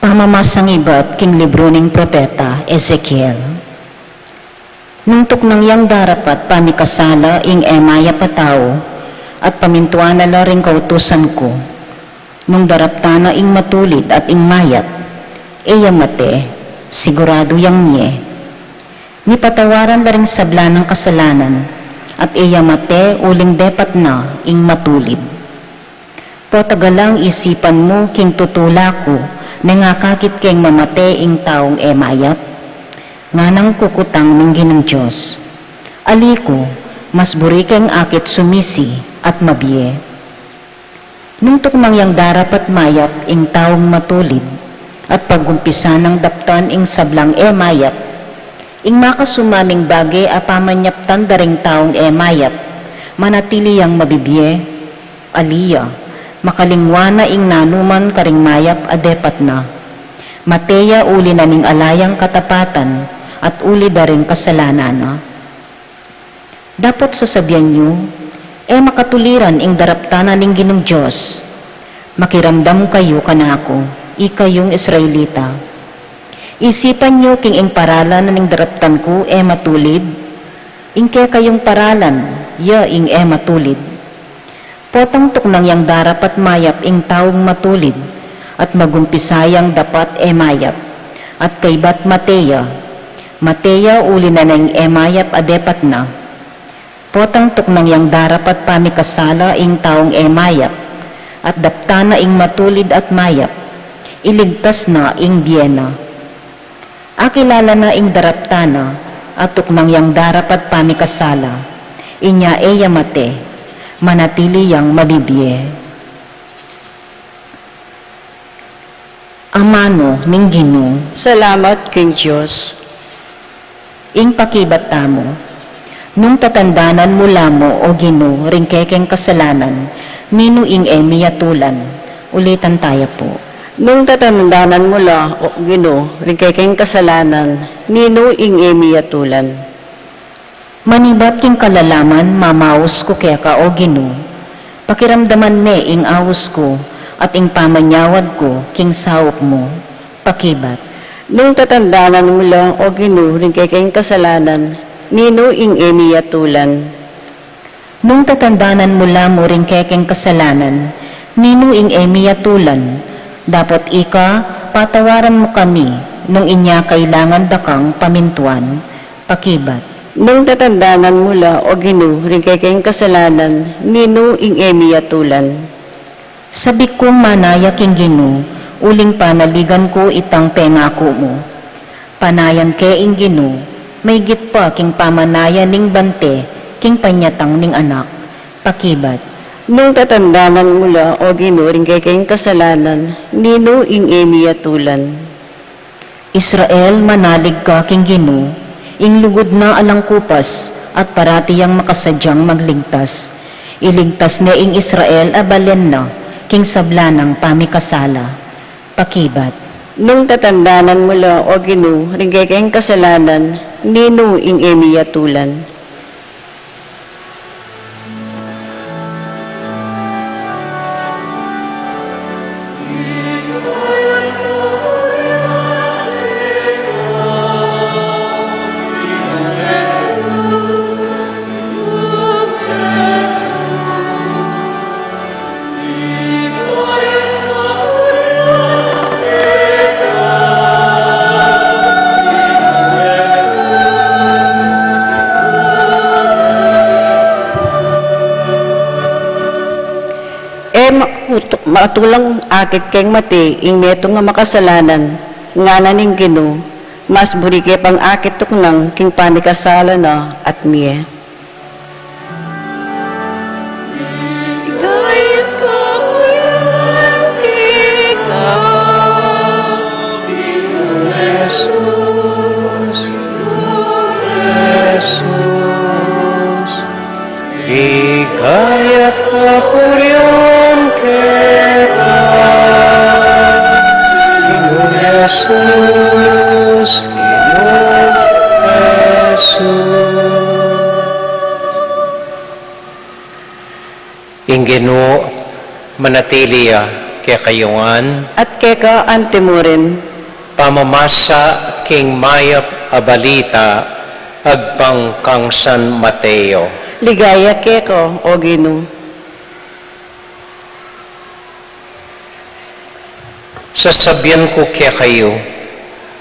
Pamamasang ibat king libru ning propeta Ezekiel. Nung tuknang yang darapat pamikasala ing e mayap a tau, at pamintuan na la ring kautusan ku, nung daraptan na ing matulid at ing mayap, e ya mate, siguradu yang mie. Mipatawaran la ring sabla nang kasalanan, at e ya mate uling depat na ing matulid. Potagalang isipan mu king tutula ku, neng akakit keng mamate ing taung e mayap? Nganang kukutang ning Ginung Dios. Ali ku, mas buri keng akit sumisi at mabie. Nung tuknang yang darapat mayap ing taung matulid, at pag-umpisa nang daptan ing sablang e mayap, ing makasumaming bage a pamanyaptan da ring taung e mayap, manatili yang mabibie. Ali ya, makalingwa na ing nanuman karing mayap a depat na. Mate ya uli na ning ala yang katapatan at uli da ring kasalanan na. Dapot sasabian yu, e makatuliran ing daraptan na ning Ginung Dios. Makiramdam kayu kanaku, ikayung Israelita. Isipan yu king ing paralan na ning daraptan ku e matulid, ing kekayung paralan ya ing e matulid. Potang tuknang yang darapat mayap ing taung matulid, at mag-umpisa yang dapat e mayap, at kaybat mate ya. Mate ya uli na ning e mayap a depat na. Potang tuknang yang darapat pamikasala ing taung e mayap, at daptan na ing matulid at mayap, iligtas na ing bie na. Akilala na ing daraptan na, at tuknang yang darapat pamikasala, inya e ya mate, manatili yang mabibie. Amanu ning Ginu. Salamat king Dios. Ing pakibat tamu. Nung tatandanan mu la mu, o Ginu, ring kekeng kasalanan, ninu ing e mi atulan? Ulitan taya pu. Nung tatandanan mu la, o Ginu, ring kekeng kasalanan, ninu ing e mi atulan? Manibat king kalalaman mamaus ku keka, o Ginu, pakiramdaman me ing aus ku, at ing pamanyawad ku king saup mu. Pakibat. Nung tatandanan mu la, o Ginu, ring kekeng kasalanan, ninu ing e mi atulan? Nung tatandanan mu la mu ring kekeng kasalanan, ninu ing e mi atulan? Dapot ika, patawaran mu kami, nung inya kailangan da kang pamintuan. Pakibat. Nung tatandanan mu la, o Ginu, ring kekeng kasalanan, ninu ing e mi atulan? Sabik kung manaya king Ginu, uling panaligan ku itang pengaku mu. Panayan ke ing Ginu, maygit pa king pamanaya ning bante king panyatang ning anak. Pakibat. Nung tatandanan mu la, o Ginu, ring kekeng kasalanan, ninu ing e mi atulan? Israel, manalig ka king Ginu, ing lugud na alang kupas, at parati yang makasadyang magligtas. Iligtas ne ing Israel a balen na king sabla nang pamikasala. Pakibat. Nung tatandanan mu la, o Ginu, ring kekeng kasalanan, ninu ing e mi atulan? E makutuk-, matulang akit keng mate ing metung a makasalanan, ngana ning Ginu, mas buri ke pang akit tuknang king pamikasala na at mie. Ikayat kapurian keka, Ginung Jesus, Ginung Jesus. Ing Ginu manatili ya kekayu ngan. At keka antimurin. Pamamasa king mayap a balita Agpang kang San Mateo. Ligaya keka, O Ginu. Sasabian ku kekayu,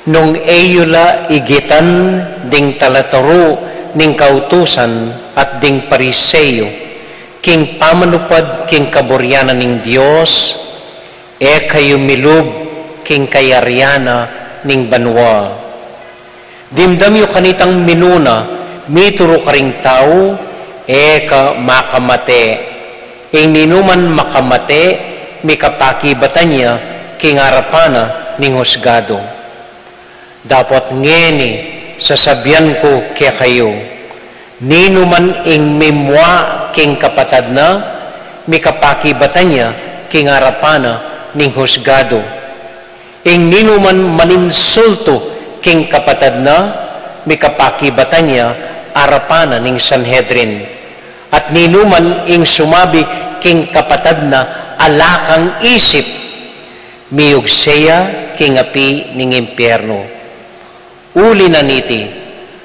nung e yu la igitan ding talaturu ning kautusan at ding Pariseo, king pamanupad king kaburian na ning Dios, e kayu milub king kayarian na ning banua. Dimdam yu kanitang minuna, mituru karing tau, e ka makamate. Ing ninuman makamate, mikapakibatan ya king arapan na ning husgadu. Dapot ngeni, sasabian ku kekayu, ninuman ing mimua king kapatad na, mikapakibatan ya king arapan na ning husgadu. Ing ninuman maninsultu king kapatad na, mikapakibatan ya arapan na ning Sanhedrin. At ninuman ing sumabi king kapatad na ala kang isip, miyugse ya king api ning impiernu. Uli na niti,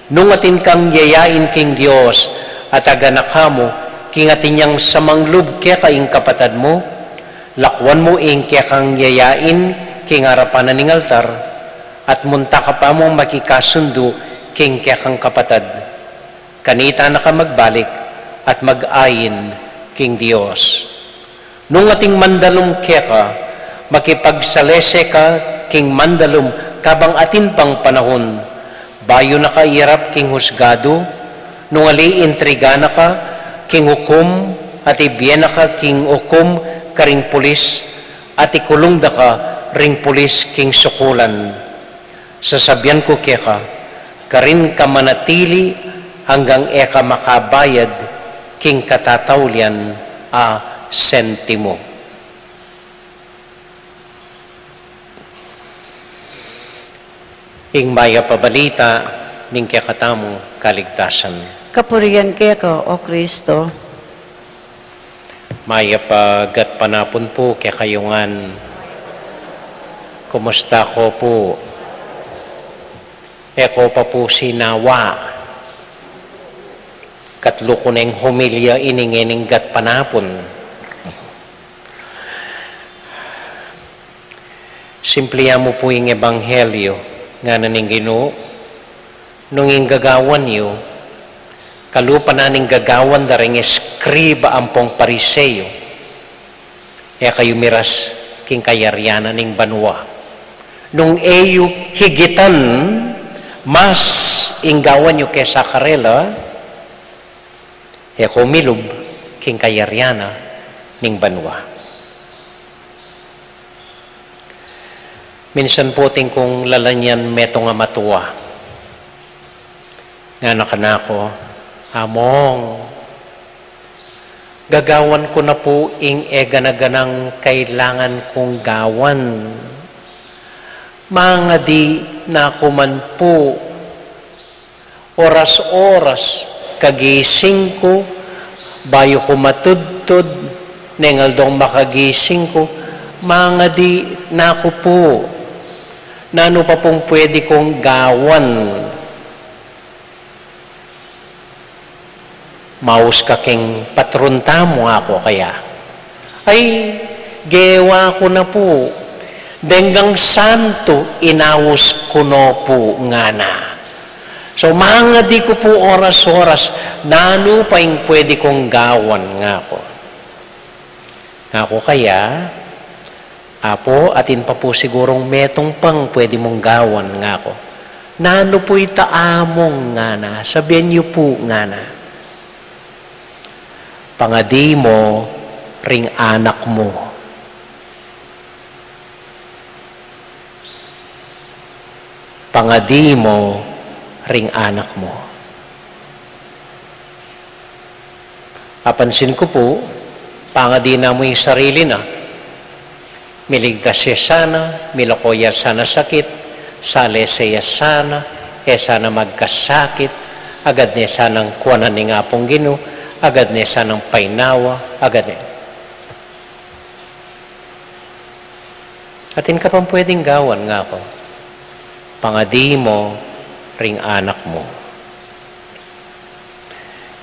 nung atin kang yayain king Dios at aganaka mu king atin yang samanglub keka ing kapatad mu, lakuan mu ing kekang yayain king arapan na ning altar, at munta ka pa mung makikasundu king kekang kapatad. Kanita na ka magbalik at mag-ain king Dios. Nung ating mandalum keka, makipagsalese ka king mandalum kabang atin pang panahun, bayu na ka irap king husgadu, nung ali intriga na ka king ukum at ibie na ka king ukum karing pulis, at ikulung da ka ring pulis king sukulan. Sasabian ku keka, karin ka manatili anggang e ka makabayad king katataulian a sentimo. Ing mayap a balita ning kekatamung kaligtasan. Kapurian keka, O Kristo. Mayap a gatpanapun pu kekayu ngan. Kumusta ko pu? E ko pa pu sinawa. Katlu ku neng homilya ini ngening gatpanapun. Simplihan mu pu ing ebanghelyo, ngana ning Ginu, nung ing gagawan yu, kalupa na ning gagawan da ring eskriba ampong Pariseo, e kayu miras king kayarian na ning banua. Nung e yu higitan mas ing gawan yu kesa karela, e ko milub king kayarian na ning banua. Minsan pu atin kung lalanyan metung a matua. Ngana kanaku, Among, gagawan ku na pu ing e gana-ganang kailangan kung gawan. Mangadi na ku man pu. Oras-oras kagising ku, bayu ku matudtud, neng aldong makagising ku, mangadi na ku pu. Nanu pa pung pwede kung gawan? Maus ka king patron tamu, aku kaya. Ay, gewa ku na pu. Denggang santu, inaus ku no pu, ngana. So, mangadi ku pu oras-oras, nanu pa ing pwede kung gawan, ngaku. Ngaku kaya, Apu, atin pa pu sigurung metung pang pwede mung gawan, ngaku. Nanu pu ita, Among? Ngana. Sabian yu pu, ngana. Pangadi mo ring anak mu. Pangadi mo ring anak mu. Apansin ku pu, pangadi na mu ing sarili na. Miligtas ya sana, milako ya sana sakit, salese ya sana, e sana magkasakit, agad ne sanang kuanan ning Apung Ginu, agad ne sanang painawa, agad ne. Atin ka pang pwedeng gawan, ngaku. Pangadi mo ring anak mu.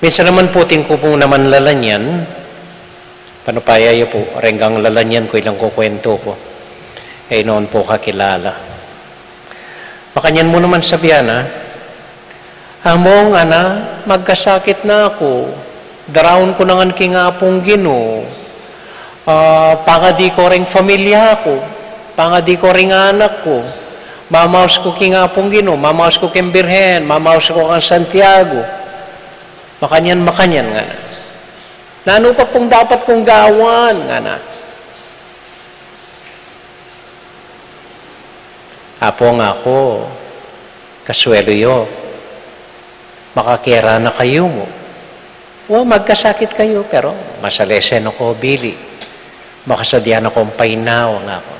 Minsan naman pu, atin ku pung naman lalanyan, panupaya yu pu, renggang lalanyan ku ilang kukwento ku. E yu naman pu kakilala. Makanyan mu naman sabian na, "Among, ana, magkasakit na ku. Daraun ku na ngan king Apung Ginu. Ah, pangadi ku ring familia ku. Pangadi ku ring anak ku. Mamaus ku king Apung Ginu, mamaus ku king Birhen, mamaus ku kang Santiago." Makanyan, makanyan, ngana. "Nanu pa pung dapat kung gawan?" ngana. "Apo," nga ku, "kasuelu yu, makakera na kayu mu. Wa, magkasakit kayu, pero masalese na ko bili. Makasadya na kong painawa," nga ku.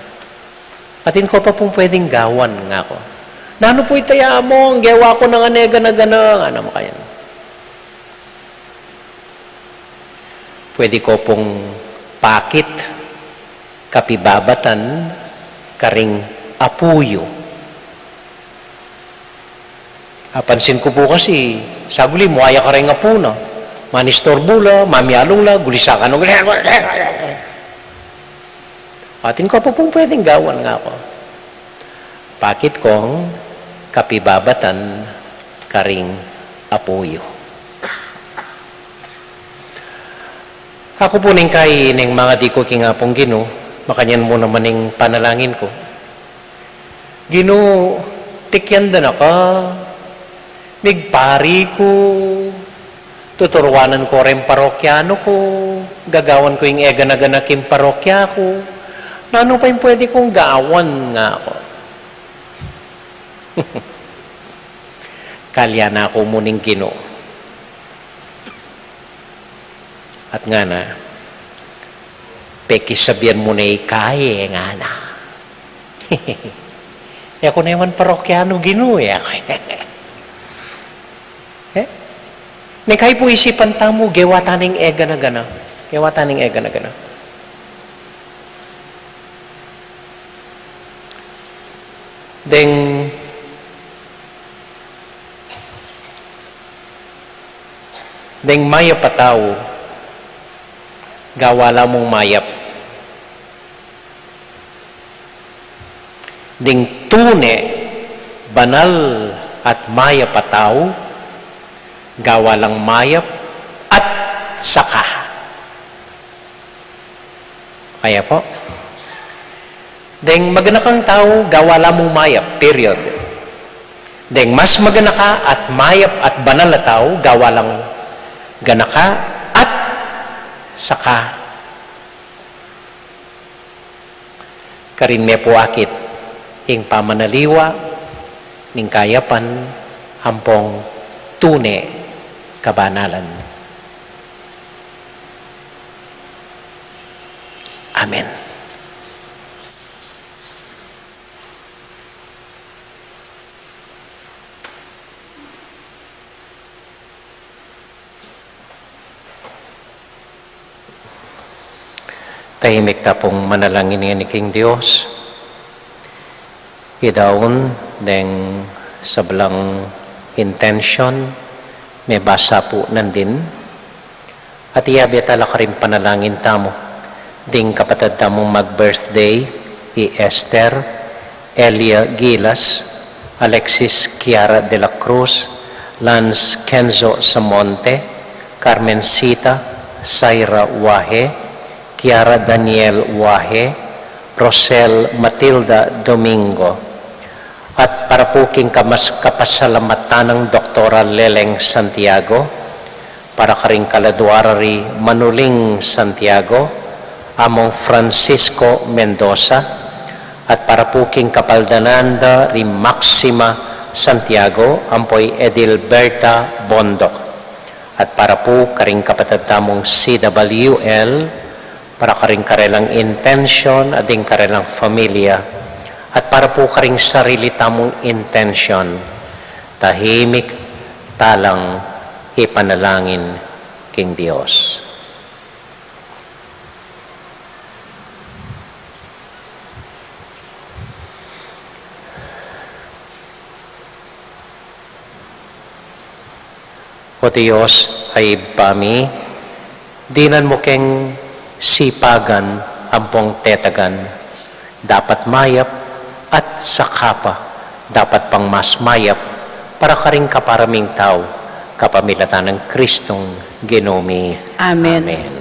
"Atin ko pa pung pwedeng gawan," nga ku. "Nanu pu ita, Among? Gewa ku na ngan e gana-gana," ngana. Makanyan, "Pwede ko pung pakit kapibabatan karing apu yu. Apansin ku pu kasi, saguli muaya karing apu na, manistorbu la, mamialung la, gulisakan na, atin ko pa pung pwedeng gawan," nga ku. "Pakit kong kapibabatan karing apu yu." Aku pu ning kai ning mangadi ku king Apung Ginu, makanyan mu naman ing panalangin ku. "Ginu, tikyan da na ka, migpari ku, tuturuanan ku ring parokyanu ku, gagawan ku ing e gana-gana king parokya ku. Nanu pa ing pwede kung gawan?" nga ku. "Kalyan na ku mu ning Ginu." At ngana, "Pekisabian mu ne ika e," ngana. "E ku ne man parokyanu, Ginu, e." E? Ning kai pu isipan tamu, gewa ta ning e gana-gana. Gewa ta ning e gana-gana. Deng, deng mayap a tau, gawa la mung mayap. Ding tune, banal at mayap a tau, gawa lang mayap at saka. Kaya po, ding maganakang tau, gawa la mung mayap, period. Ding mas maganaka at mayap at banal a tau, gawa lang ganaka at saka. Karin me pu akit ing pamanaliwa ning kayapan ampong tune kabanalan. Amen. Tahimik ta pung manalangin ngeni king Dios. Idaun deng sablang intention, mebasa pu nandin. At iyabe ta la karing panalangin tamu ding kapatad tamung mag-birthday, i Esther Elia Gilas, Alexis Kiara de la Cruz, Lance Kenzo Samonte, Carmencita Saira Wahe, Kiara Daniel Wahe, Rosel Matilda Domingo. At para pu king kamas-, kapasalamatan nang Doktora Leleng Santiago, para karing kaladua ra ri Manuling Santiago, Among Francisco Mendoza, at para pu king kapaldanan da ri Maxima Santiago, ampo i Edilberta Bondoc, at para pu karing kapatad tamung C W L, para karing karelang intention at ding karelang familia, at para pu karing sarili tamung intention, tahimik ta lang ipanalangin king Dios. O Dios a Ibpa mi, dinan mu keng sipagan ampong tetagan, dapat mayap at saka pa dapat pang mas mayap para karing kapara ming tau, kapamilatan nang Kristong Ginu mi. Amen. Amen.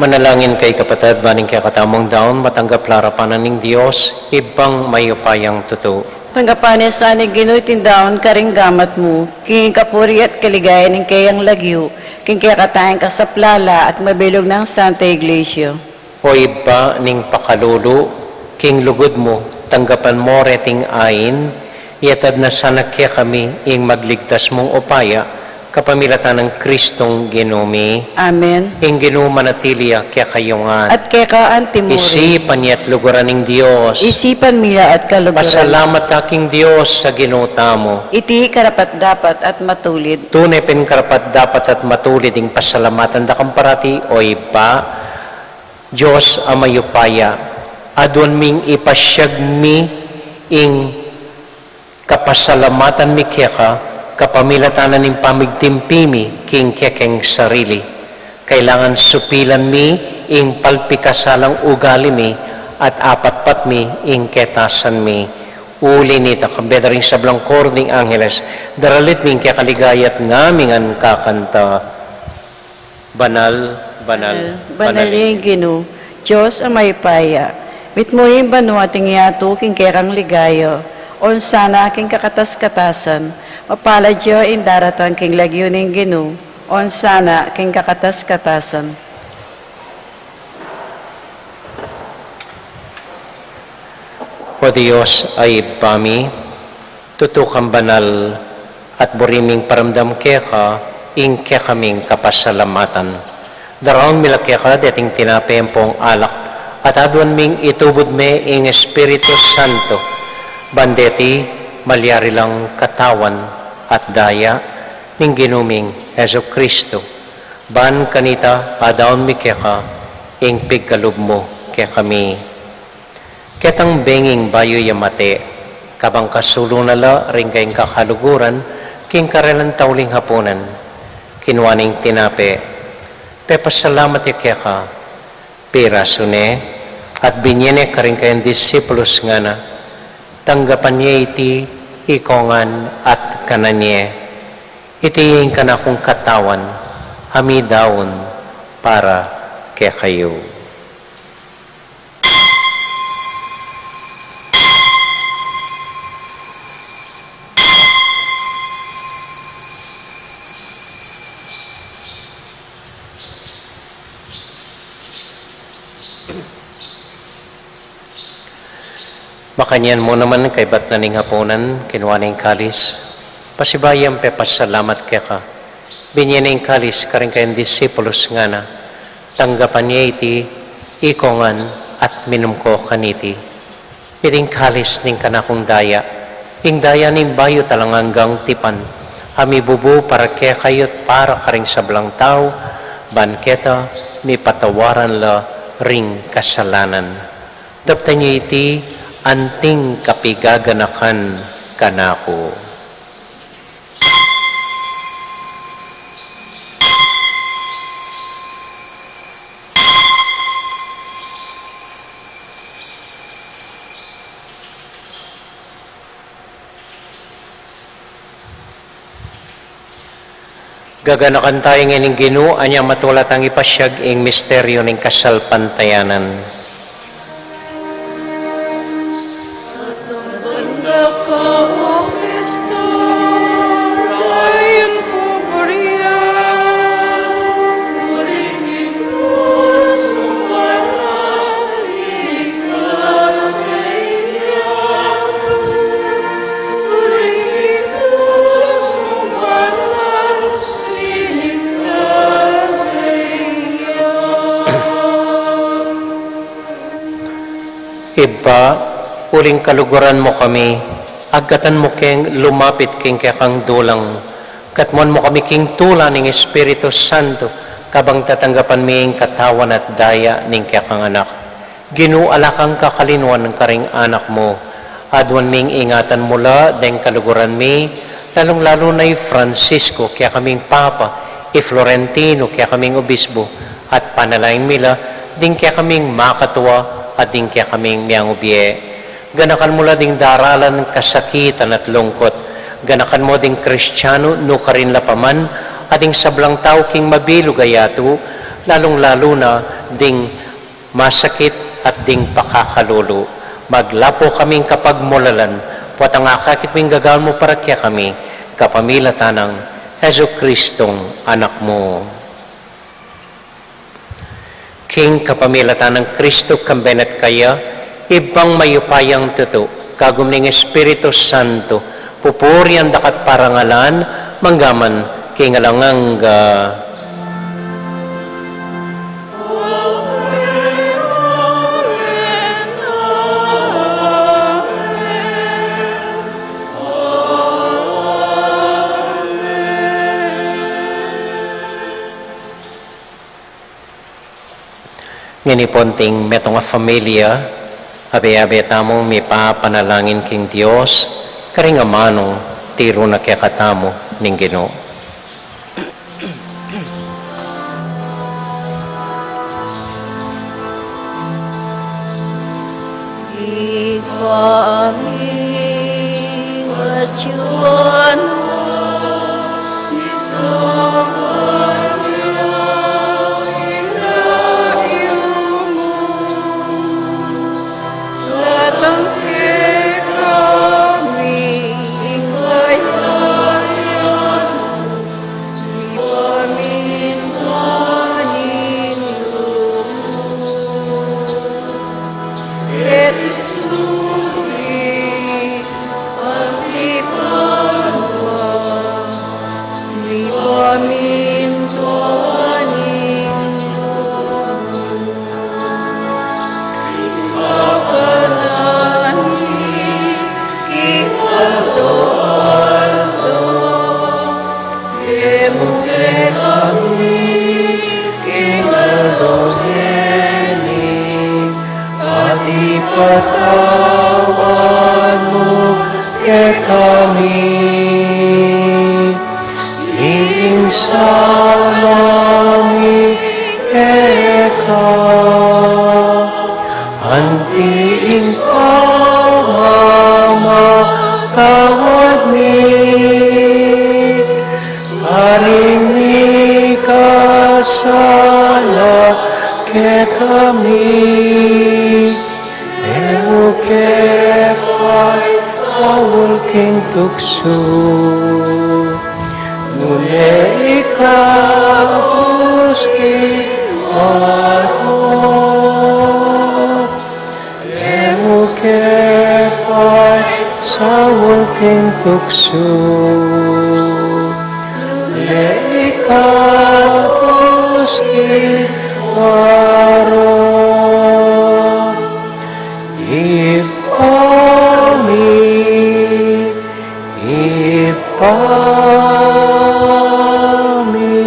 Manalangin kayu, kapatad, ban ing kekatamung daun matanggap la arapan na ning Dios, Ibpang mayupayang tutu. Tanggapan na sa ning Ginu iting daun karing gamat mu, king kapurian at kaligayan ning keyang lagyu, king kekatang kasaplalan at mabilug nang Santa Iglesia. O Ibpa ning pakalulu, king lugud mu, tanggapan mu reting ain, iyatad na sana kekami ing magligtas mung upaya, kapamilatan nang Kristong Ginu mi. Amen. Ing Ginu manatili ya kekayu ngan. At keka antimurin. Isipan ya at luguran ing Dios. Isipan mi la at kaluguran. Pasalamat ta king Dios a Ginu tamu. Iti karapat-dapat at matulid. Tune pin karapat-dapat at matulid ing pasalamatan da kang parati, O Ibpa, Dios a mayupaya, aduan ming ipasiag mi ing kapasalamatan mi keka, kapamilatan na ning pamigtimpi mi king kekeng sarili. Kailangan supilan mi ing palpikasalang ugali mi at apatpat mi ing ketasan mi. Uli nita, kambe da ring sablang koro ning angeles, daralit mi ing kekaligaya at ngami ngan kakanta. Banal, banal, banal, banal ing Ginu, Dios a mayupaya. Mitmu ing banua at ing yatu king kekang ligaya. Osana king kakatas-katasan. Mapalad ya ing daratang king lagyu ning Ginu. Osana king kakatas-katasan. O Dios a Ibpa mi, tutu kang banal, at buri ming paramdam keka ing kekaming kapasalamatan. Daraun mi la keka deting tinape ampong alak, at aduan ming itubud me ing Espiritu Santo, ban deti malyari lang katawan at daya ning Ginu ming Jesucristo. Ban kanita adaun mi keka ing pigkalub mu kekami. Ketang benging bayu ya mate, kabang kasulu na la ring kayang kakaluguran, king karelang tauling hapunan, Kinua ne ing tinape, pepasalamat ya keka, pirasu ne, at binye ne karing kayang disipulus, ngana, tanggapan ye iti ikong ngan at kanan ye. Iti ing kanakung katawan, a midaun para kekayu. Makanyan mu naman, kaybat na ning hapunan, kinua ne ing kalis, pasibayu yang pepasalamat keka, binye ne ing kalis karing kayang disipulus, ngana, tanggapan ye iti ikong ngan at minum ko kaniti. Iti ing kalis ning kanakung daya, ing daya ning bayu at alang anggang tipan, a mibubu para kekayu at para karing sablang tau, ban keta mipatawaran la ring kasalanan. Daptan ye iti anting kapigaganakan kanaku. Gaganakan tamu ing Ginu, anya matula tang ipasiag ing misteryu ning kasalpantayanan. Ibpa, uling kaluguran mu kami, agkatan mu keng lumapit king kekang dulang, katmuan mu kami king tula ning Espiritu Santo, kabang tatanggapan mi ing katawan at daya ning kekang Anak. Ginu, ala kang kakalinuan karing anak mu. Aduan ming ingatan mu la deng kaluguran mi, lalung-lalu na i Francisco, kekaming Papa, i Florentino, kekaming Obispo, at panalangin mi la ding kekaming makatua at ding kekaming miyangubie. Ganakan mu la ding daralan, kasakitan at lungkut. Ganakan mu ding Kristiano, nukarin la pa man, at ding sablang tau king mabilug a yatu, lalung-lalu na ding masakit at ding pakakalulu. Maglapu kaming kapagmulalan, potang akakit ming gagawan mu para kekami, kapamilatan nang Jesucristong Anak mu. King kapamilatan nang Kristo, kambe na at kaya, Ibpang mayupayang tutu, kagum ning Espiritu Santo, pupurian da ka at parangalan, mangga man king alang angga. Ngeni pung metung a familia, abe-abe tamu mipapanalangin king Dios, karing amanu tiru na kekatamu ning Ginu. Salami keka, anti ing pamamatawad mi, karing mikasala kekami, e mu ke paisaul king tuksu, nune ikabus king marok, e mu ke paisaul king tuksu, nune ikabus king marok. Ibpa mi, Ibpa mi.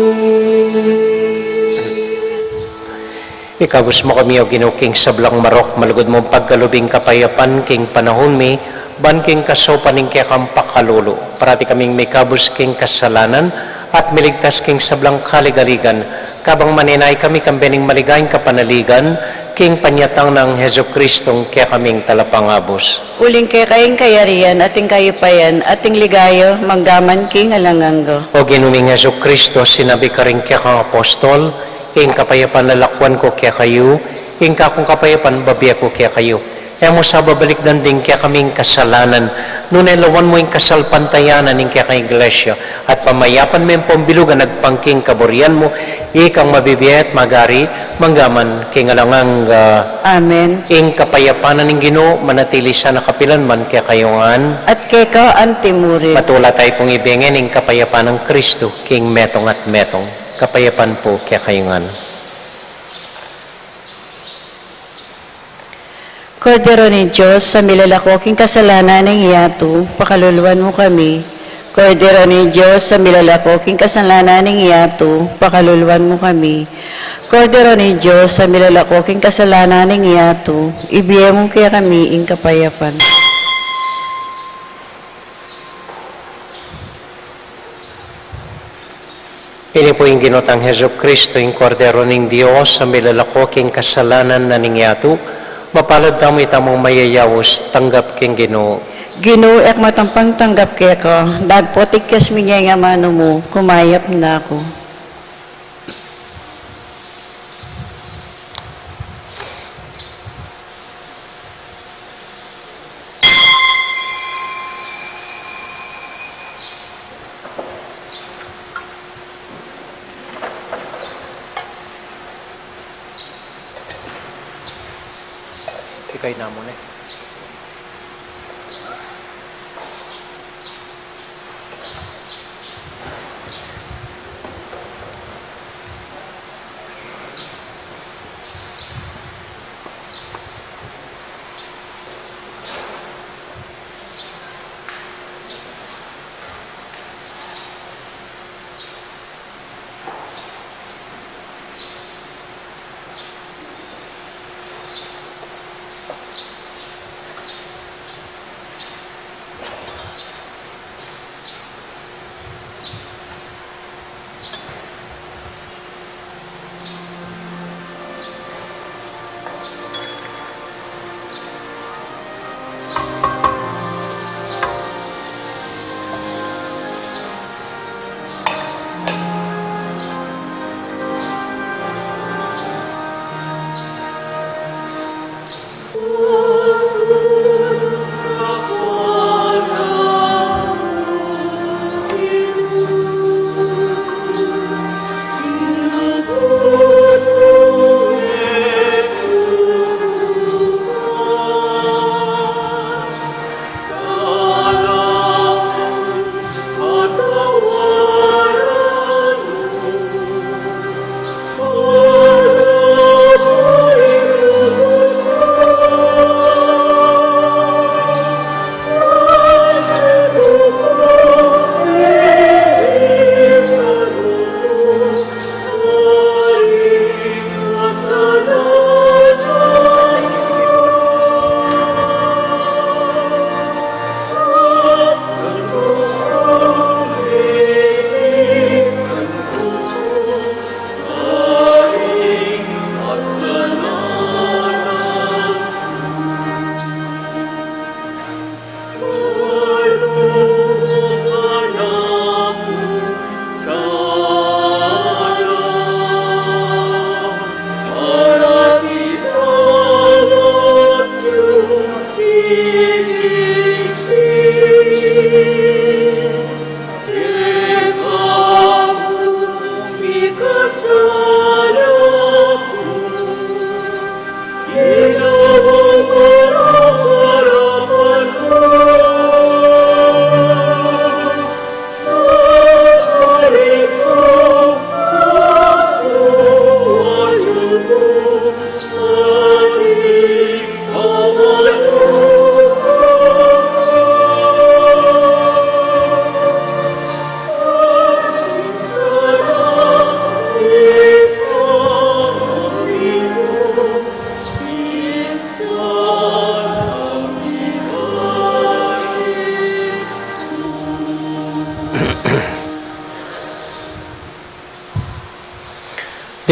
Ikabus mu kami, O Ginu, king sablang marok, malugud mung pagkalub ing kapayapan king panaun mi, ban king kasaupan ning kekang pakalulu, parati kaming mikabus king kasalanan, at miligtas king sablang kaligaligan, kabang maninaya kami kambe ning maligayang kapanaligan, king panyatang nang Jesucristong kekaming Talapangabus. Uling keka ing kayarian, at ing kayupayan, at ing ligaya, manggaman king alang angga. O Ginu ming Jesucristo, sinabi karing kekang apostol, ing kapayapan lalakwan ku kekayu, ing kakung kapayapan bibie ku kekayu. E mu sa babalikdan ding kekaming kasalanan, nune lawan mu ing kasalpantayanan ning kekang Iglesia, at pamayapan me ing pambilugan agpang king kaburian mu, ikang mabibie at magari, manggaman king alang angga. Amen. Ing kapayapan ning Ginu, manatili sana kapilanman kekayu ngan. At keka antimurin. Matula tayu pung ibie ngan ing kapayapan nang Kristo, king metung at metung. Kapayapan pu kekayu ngan. Kordero ning Dios, a milalako king kasalanan ning yatu, pakaluluan mu kami. Kordero ning Dios, a milalako king kasalanan ning yatu, pakaluluan mu kami. Kordero ning Dios, a milalako king kasalanan ning yatu, ibie mu kekami ing kapayapan. Ini pu ing Ginu tang Jesucristo, ing Kordero ning Dios, a milalako king kasalanan na ning yatu. Mapalad tamu itamung mayayaus tanggap king Ginu. Ginu, e ku matampang tanggap keka, dapot igkas mu ing amanu mu, kumayap na ku. Ikay na mu ne.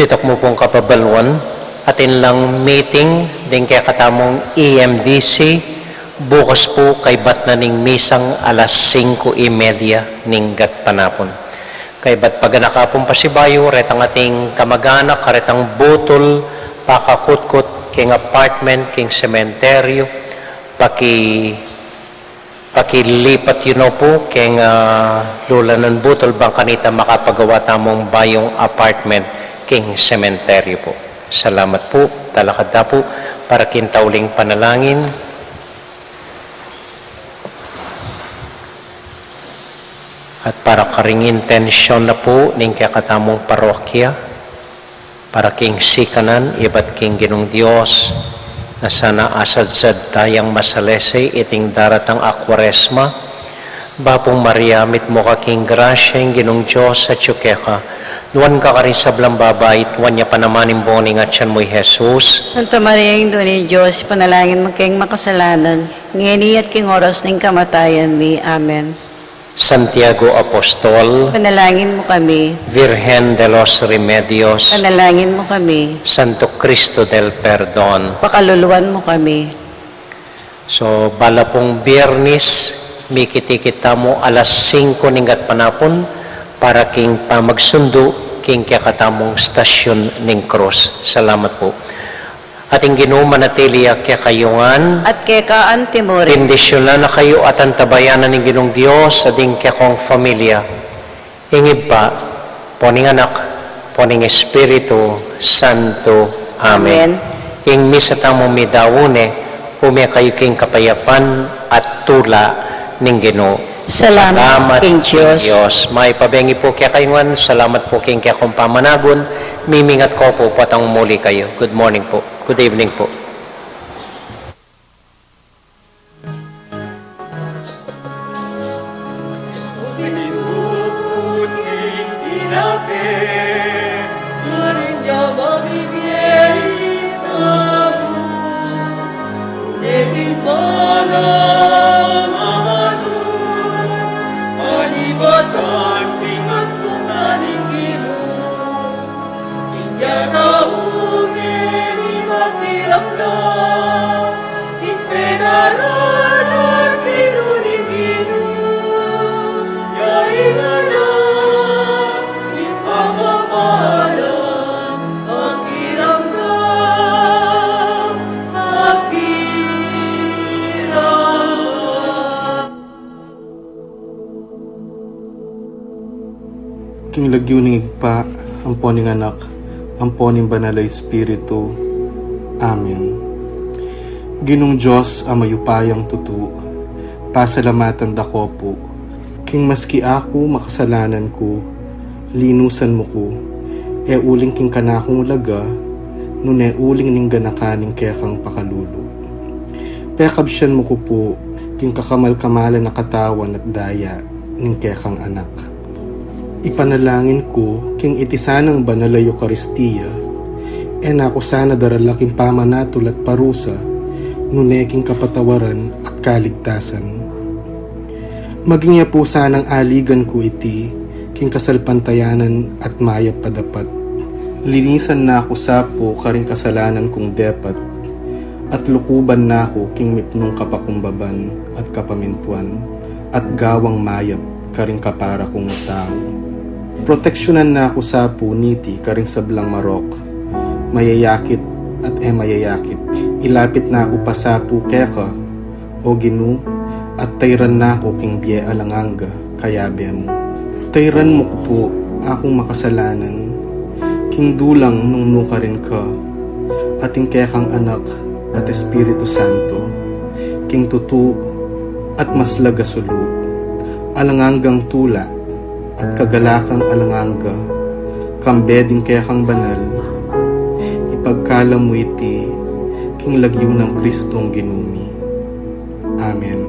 Itak mu pung kababaluan, atin lang meeting ding kekatamung E M D C, bukas pu kaybat na ning misang alas singko y media ning gatpanapun. Kaybat paganaka pung pasibayu, retang ating kamaganak, karetang butul, pakakutkut, king apartment, king sementeryo, paki pakilipat yu no pu keng, ah, lulanan butul bang kanita makapagawa tamung bayung apartment king sementeryo pu. Salamat pu, talakad ta pu para king tauling panalangin. At para karing intensyon na pu ning kekatamung parokya, para king sikanan ibat king Ginung Dios, na sana asadsad tayang masalese iting daratang a Kuaresma. Bapu Maria, mitmu ka king grasya, ing Ginung Dios atyu keka, nuan ka karing sablang babai, at nuan ya pa naman ing bunga ning atian mu, i Jesus. Santa Maria, Indu ning Dios, ipanalangin mu keng makasalanan, ngeni at king oras ning kamatayan mi. Amen. Santiago Apostol, panalangin mu kami. Virgen de los Remedios, panalangin mu kami. Santo Cristo del Perdon, pakaluluan mu kami. So, bala pung Biyernes, mikit-ikit tamu alas singko ning gatpanapun para king pamagsundu king kekatamung stasyon ning krus. Salamat pu. At ing Ginu manatili ya kekayu ngan. At keka antimurin. Bendisyunan na kayu at antabayanan ning Ginung Dios, ading kekong familia. Ing Ibpa, ampo ning Anak, ampo ning Espiritu Santo. Amen. Amen. Ing misa tamu midaun ne, ume kayu king kapayapan at tula ning Ginu. Salamat king Dios. Mayap a bengi pu kekayu ngan, salamat pu king kekong pamanagun, mimingat ko pu potang muli kayu. Good morning pu. Good evening pu. King lagyu ning Ibpa, ampo ning Anak, ampo ning Banal a Espiritu. Amen. Ginung Dios a mayupayang tutu, pasalamatan da ko pu, king maski aku makasalanan ku, linusan mu ku, e uling king kanakung laga, nune uling ning ganakan ning kekang pakalulu. Pekabsian mu ku pu king kakamal-kamalan a katawan at daya ning kekang Anak. Ipanalangin ku king iti sanang banal a Eukaristia, e na ku sana darala king pamanatul at parusa, nune king kapatawaran at kaligtasan. Maging ya pu sanang aligan ku iti king kasalpantayanan at mayap a dapat. Linisan na ku sa pu karing kasalanan kung depat, at lukuban na ku king mipnung kapakumbaban at kapamintuan, at gawang mayap karing kapara kung tau. Proteksyunan na ku sa pu niti karing sablang marok, mayayakit at e mayayakit. Ilapit na ku pa sa pu keka, O Ginu, at tayran na ku king bie alang angga, kayabe mu. Tayran mu ku pu akung makasalanan, king dulang nung nukarin ka, at ing kekang Anak at Espiritu Santo, king tutu at maslag a sulu, alang anggang tula, at kagalakan alang angga, kambe ding kekang banal, ipagkalam mu iti, king lagyu nang Kristong Ginu mi. Amen.